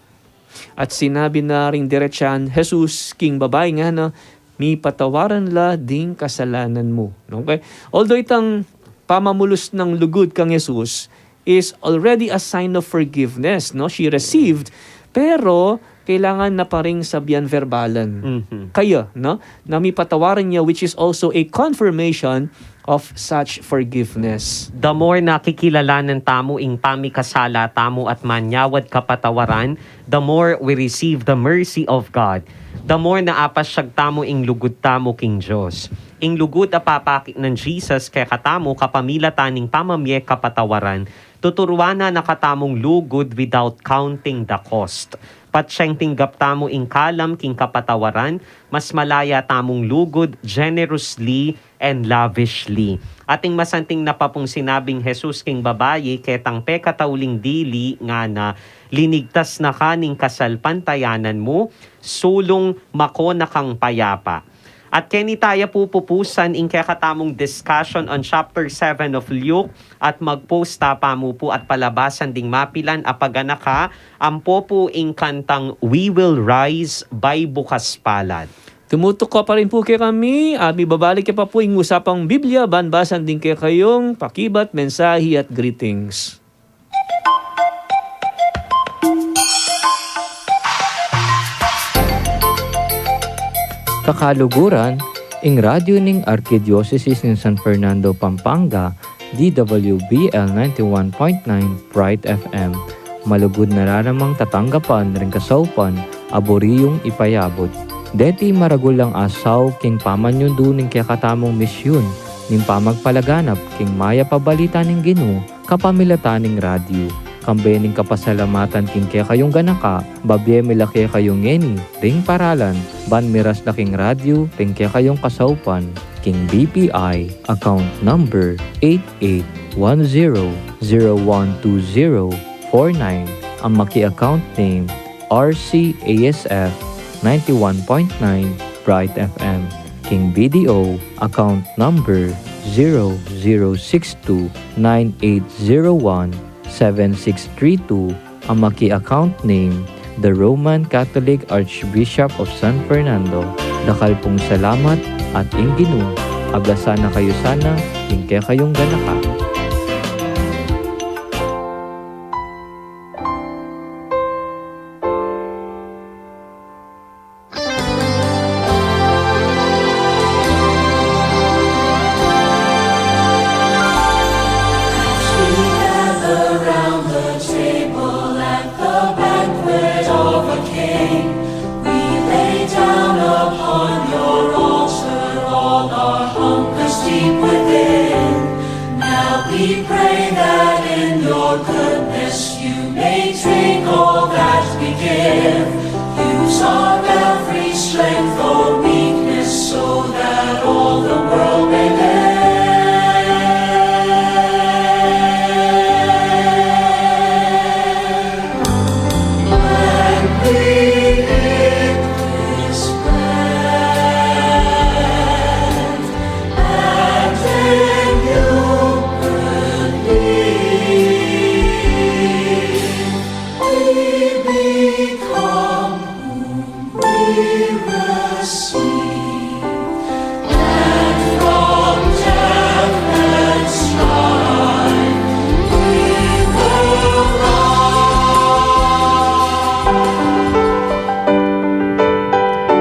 At sinabi na ring diretsan Jesus king babai ngana, mipatawaran la ding kasalanan mu. Okay? Although itang pamamulus nang lugud kang Jesus is already a sign of forgiveness, no? She received, pero kailangan na pa ring sabian verbalan. Mhm. Kaya, no? Na mipatawaran ya, which is also a confirmation of such forgiveness. The more nakikilalanan tamu ing pamikasala tamu at manyawad kapatawaran, the more we receive the mercy of God. The more naapasyag tamu ing lugud tamu king Dios. Ing lugud a papakit nang Jesus kekatamu kapamilatan ning pamamie kapatawaran, tuturuan na na katamung lugud without counting the cost. Patseng tinggap tamu ing kalam king kapatawaran, mas malaya tamung lugud generously and lavishly. Ating masanting na pa pung sinabing Jesus king babai, ketang pekatauling dili ngana, linigtas na ka ning kasalpantayanan mu, sulung mako na kang payapa. At keni taya pupupusan ing kekatamung discussion on chapter seven of Luke, at mag-post ta pa mu pu at palabasan ding mapilan a paganaka, ampo pu ing kantang We Will Rise by Bukas Palad. Tumutuka pa rin pu kekami, at mibabalik ya pa pu ing Usapang Biblia, ban basan ding kekayung pakibat, mensahe at greetings. Kakaluguran, ing radyu ning Arkidiosesis ning San Fernando, Pampanga, D W B L ninety-one point nine Bright F M. Malugud na la namang tatanggapan ring kasaupan a buri yung ipayabut. Deti maragul lang asaw king pamanyundu ning kekatamung misyun ning pamagpalaganap king mayap a balita ning Ginu kapamilatan ning radyu. Kambe ning kapasalamatan king kekayung ganaka, babie mi la kekayu ngeni ring paralan ban miras na king radyu ring kekayung kasaupan king B P I account number eight eight one zero zero one two zero four nine, ang maki account name R C A S F ninety-one point nine Bright F M. King B D O, account number zero zero six two nine eight zero one seven six three two, a maki-account name, The Roman Catholic Archbishop of San Fernando. Dakal pung salamat at ing Ginu agasana kayu sana king kekayung ganaka. As we gather round the table at the banquet of a king, we lay down upon your altar all our hunger deep within. Now we pray that in your goodness you may take all that we give. Use our every strength or weakness so that all the world may live. When we eat this bread and drink your blood, we become whom we receive, and from death and strife we will rise.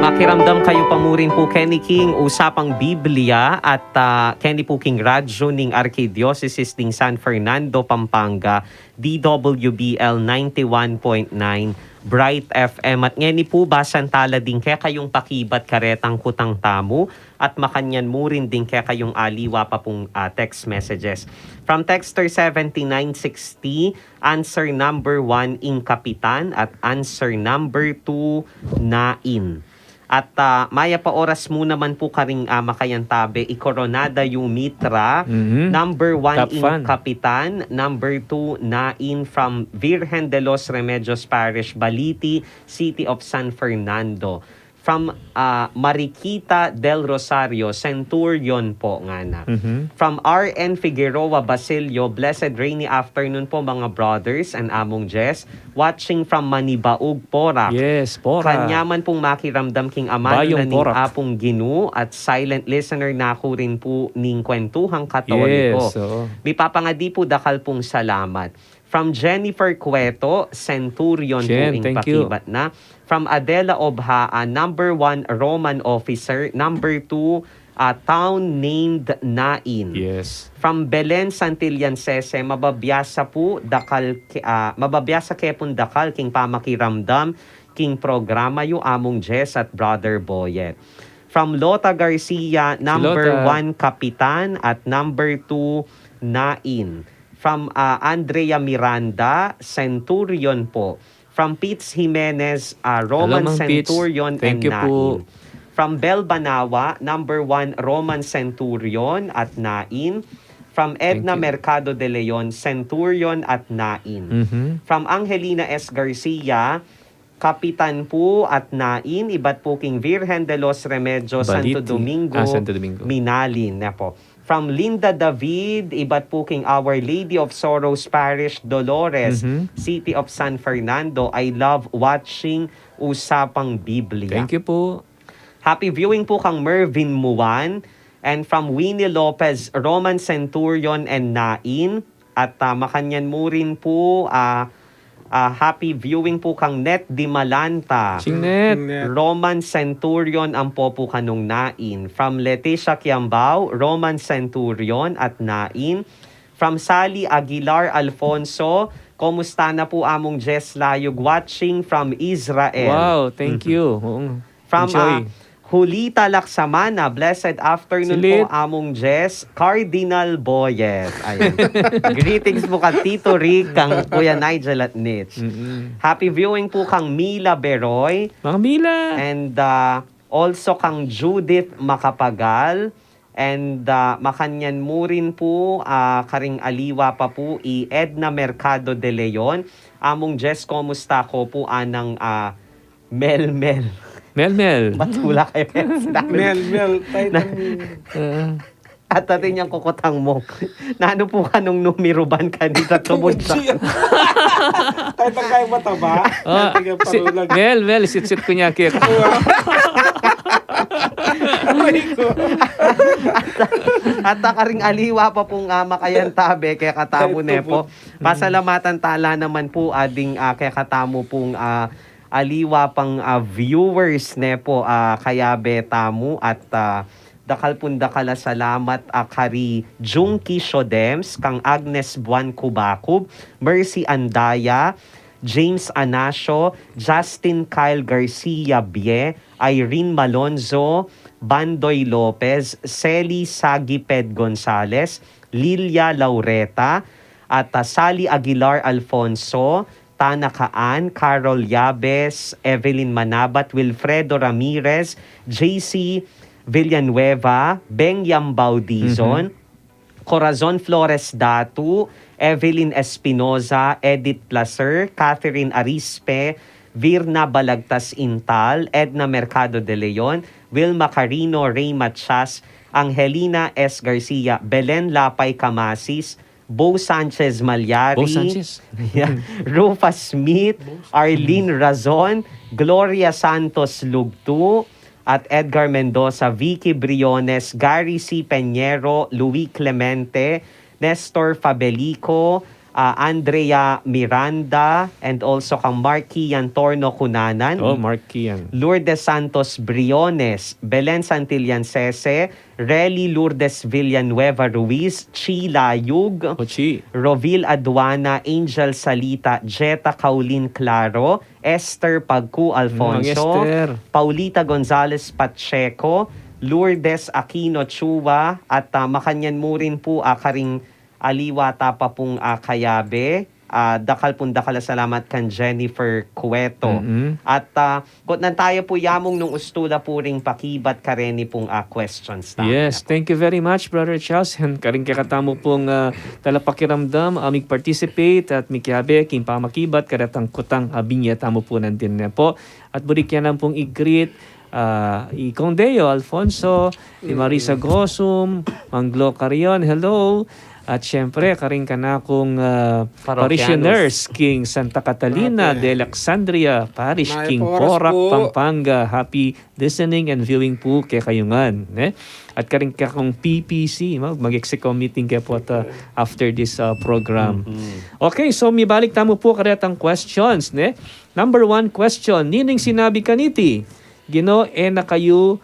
Makiramdam kayu pa mu rin pu keni king Usapang Biblia at, ah, keni pu king radyu ning Arkidiosesis ning San Fernando, Pampanga, D W B L ninety-one point nine Bright F M. At ngeni pu, basan tala ding kekayung pakibat karetang kutang tamu at makanyan mu rin ding kekayung aliwa pa pung, ah, text messages. From texter seventy-nine sixty, answer number one, ing kapitan, at answer number two, nain. At, ah, mayap a oras mu naman pu karing, ah, makayantabe, i Coronada Yumitra, Mhm. number one, Top ing fan. Kapitan, number two, nain, from Virgen de los Remedios Parish, Baliti, City of San Fernando. From, ah, Mariquita del Rosario, Centurion po, ngana. Mhm. From R N Figueroa Basilio, blessed rainy afternoon po, mga brothers and Among Jess. Watching from Manibaug, Porac. Yes, Porac. Kanyaman pung makiramdam king amanu na ning Apung Ginu at silent listener na ku rin pu ning kwentuhang Katoliko. Yes, oo. Mipapangadi pu dakal pung salamat. From Jennifer Cueto, Centurion pu ing pakibat na. From Adela Obhaan, number one Roman officer, number two, ah, town named Nain. Yes. From Belen Santillan Sese, mababiasa pu dakal ke-, ah, mababiasa ke pung dakal king pamakiramdam king programa yu, Among Jess at Brother Boyet. From Lota Garcia, number one Kapitan at number two Nain. From, ah, Andrea Miranda, Centurion po. From Pits Jimenez, ah, Roman Centurion and Nain. From Bel Banawa, number one Roman Centurion at Nain. From Edna Mercado de Leon, Centurion at Nain. Mhm. From Angelina S Garcia, Kapitan pu at Nain, ibat pu king Virgen de los Remedios, Santo Domingo, Minalin, ne po. From Linda David, ibat pu king Our Lady of Sorrows Parish, Dolores, Mhm. City of San Fernando. I love watching Usapang Biblia. Thank you po. Happy viewing pu kang Mervin Muan. And from Winnie Lopez, Roman Centurion and Nain. At, ah, makanyan mu rin pu, ah, ah, happy viewing pu kang Net Dimalanta. Ching Net. Net. Roman Centurion ampo pu kanung Nain. From Leticia Kiambao, Roman Centurion at Nain. From Sally Aguilar Alfonso, kumusta na pu Among Jess Layug, watching from Israel. Wow, thank Mhm. you. Oo. From, Enjoy. ah, Julita Laksamana, blessed afternoon po, Silit. Among Jess, Cardinal Boyet. Ayan. Greetings po kang Tito Rick, kang Kuya Nigel at Nitch. Mm-mm. Happy viewing po kang Mila Beroy. Mga Mila. And, ah, also kang Judith Macapagal. And, ah, makanyan mu rin po, ah, karing aliwa pa po, i Edna Mercado de Leon. Among Jess, kumusta ko po anang, ah, Melmel. Melmel. Ba't hula kayo, Melmel? Melmel, tayo Na- kami. Ah. At atin yang kukutang mo. Nanu pu kanung numiruban kanita tumud sa? Tumud siya. Tayo tang kayo mataba. Ah, Tayo tang si, parulag. Mel, Mel, sitsit ku nya kaya. Aray ko. At, ah, karing aliwa pa pung, ah, makayantabe, kekatamu Ay, ne tumud. Po. Pasalamatan tala naman pu, ading, ah, kekatamu pung, ah, aliwa pang, ah, viewers ne po, ah, kayabe tamu at, ah, dakal pun dakal a salamat, ah, kari Junki Shodems, kang Agnes Buan Kubakub, Mercy Andaya, James Anasio, Justin Kyle Garcia Bie, Irene Malonzo, Bandoy Lopez, Sally Sagiped Gonzalez, Lilia Laureta, at, ah, Sally Aguilar Alfonso, Tana Kaan, Carol Yabes, Evelyn Manabat, Wilfredo Ramirez, J C Villanueva, Beng Yambao Dizon, Mhm. Corazon Flores Datu, Evelyn Espinoza, Edith Placer, Catherine Arispe, Virna Balagtas Intal, Edna Mercado de Leon, Wilma Carino, Ray Matias, Angelina S. Garcia, Belen Lapay Camasis, Bo Sanchez Malyari, Bo Sanchez. Yeah, Rufus Smith, Bo Sanchez. Arlene Razon, Gloria Santos Lugtu, at Edgar Mendoza, Vicky Briones, Gary C. Peñero, Louis Clemente, Nestor Fabelico, ah, Andrea Miranda, and also kang Mark Kian Torno Cunanan. Oh, Mark Kian. Lourdes Santos Briones, Belen Santillan Sese, Relly Lourdes Villanueva Ruiz, Chi Layug, Oh, Chi. Rovil Aduana, Angel Salita, Jetta Caulin Claro, Esther Pagcu Alfonso, Mang Esther. Paulita Gonzalez Pacheco, Lourdes Aquino Chua, at, ah, makanyan mu rin pu, ah, karing aliwa ta pa pung, ah, kayabe. Ah, dakal pung dakal a salamat kan Jennifer Cueto. Mm-mm. At, ah, kutnan taya pu yamung nung ustu la pu ring pakibat kareni pung, ah, questions ta. Yes, thank you very much, Brother Charles. And karing kekatamu pung, ah, talapakiramdam, ah, mig-participate at mikiabe king pamakibat karetang kutang, ah, binye tamu pu nandin ne po. At buri ke naman pung i-greet, ah, i Kong Deo Alfonso, i Marisa Gosum, Mang Glo Carrion, hello. At siyempre, karing kanakung, ah, Parokyanos. Parishioners king Santa Catalina Ate. De Alexandria Parish, Mayap king a oras Porac, pu. Pampanga. Happy listening and viewing pu kekayu ngan, ne? At karing kakung P P C, ma-, mag-execo meeting ke pu at, ah, after this, ah, program. Mm-hmm. Okay, so mibalik tamu pu karetang questions, ne? Number one question, nining sinabi kaniti, Ginu, e na kayu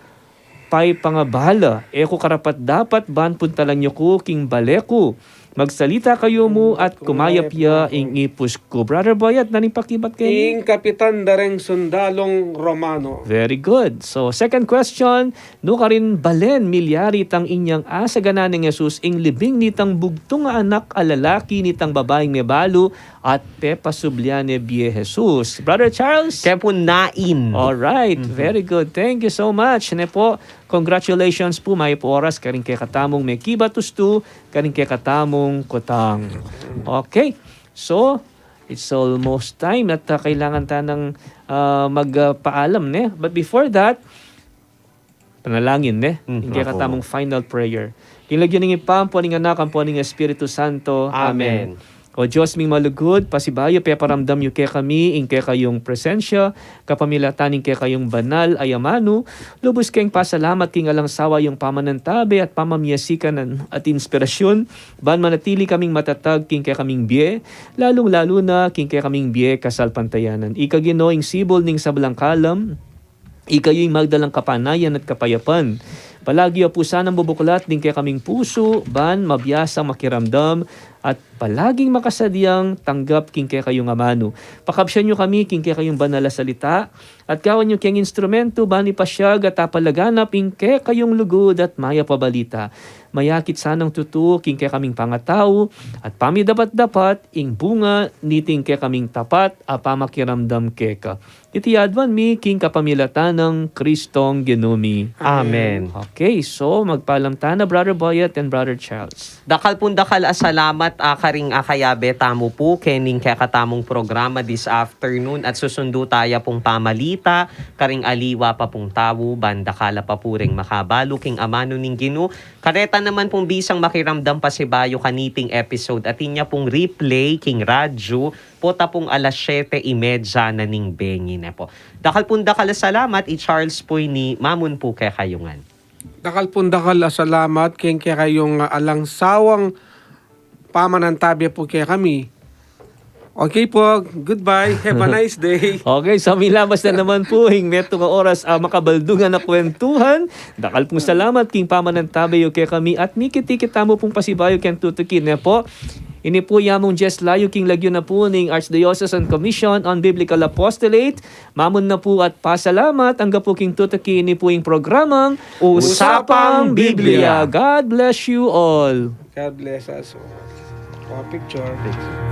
paipangabala, e ku karapat-dapat ban puntalan yu ku king bale ku. Magsalita kayu mu at kumayap ya ing ipus ku. Brother Boyet, nanu ing pakibat keni? Ing kapitan da reng sundalung Romano. Very good. So, second question, nu karin balen milyari itang inyang asaganan nang Jesus ing libing nitang bugtung a anak a lalaki nitang babaing mebalu at pepasubli ne bie Jesus. Brother Charles? Kaya pu nine. All right. Mhm. Very good. Thank you so much. Ne po, congratulations pu, mayap a oras karing kekatamung mekibat ustu, karing kekatamung kutang. Okay. So, it's almost time at, ah, kailangan ta nang, ah, magpaalam, ne? But before that, panalangin, ne? Mm, ing kekatamung final prayer. King lagyu ning Ibpa, ampo ning Anak, ampo ning Espiritu Santo. Amen. Amen. O Dios ming malugud, pasibayu peparamdam yu kekami ing kekayung presensya, kapamilatan ning kekayung banal a amanu, lubus keng pasalamat king alang sawa yung pamanantabe at pamamyasikanan at inspirasyun, ban manatili kaming matatag king kekaming bie, lalung-lalu na king kekaming bie kasalpantayanan. Ika Ginu ing sibul ning sablang kalam, ika yu ing magdalang kapanayan at kapayapan. Palagi yu pu sanang bubuklat ding kekaming pusu, ban mabiasang makiramdam, at palaging makasadyang tanggap king kekayung amanu. Pakabsian yu kami king kekayung banal a salita, at gawan yu keng instrumentu ban ipasyag at apalaganap ing kekayung lugud at mayap a balita. Mayakit sanang tutu king kekaming pangatau, at pamidapat-dapat ing bunga niting kekaming tapat a pamakiramdam keka. Iti aduan mi king kapamilatan nang Kristong Ginu mi. Amen. Okay, so magpaalam tana, Brother Boyet and Brother Charles. Dakal pung dakal a salamat At, ah, karing akayabe tamu pu kening kekatamung programa this afternoon, at susundu taya pung pamalita karing aliwa pa pung tau, ban dakal a pa pu ring makabalu king amanu ning Ginu. Kareta naman pung bisang makiramdam pasibayu kaniting episode, atin ya pung replay king radyu, pota pung alas siyete y media na ning bengi ne pu. Dakal pung dakal a salamat. I Charles pu ini, mamun pu kekayu ngan. Dakal pung dakal a salamat king kekayung, ah, alang sawang pamanantabe pu kekami. Okay po, goodbye. Have a nice day. Okay, so milabas na naman pu ing metung a oras a makabaldungan a kwentuhan. Dakal pung salamat king pamanantabe yu kekami at mikit-ikit tamu pung pasibayu keng tutuki ne pu. Ini pu ya mung Diyes Layu king lagyu na pu ning Archdiocesan Commission on Biblical Apostolate. Mamun na pu at pasalamat, angga pu king tutuki, ini pu ing programang Usapang Biblia. God bless you all. God bless us all. Pa picture.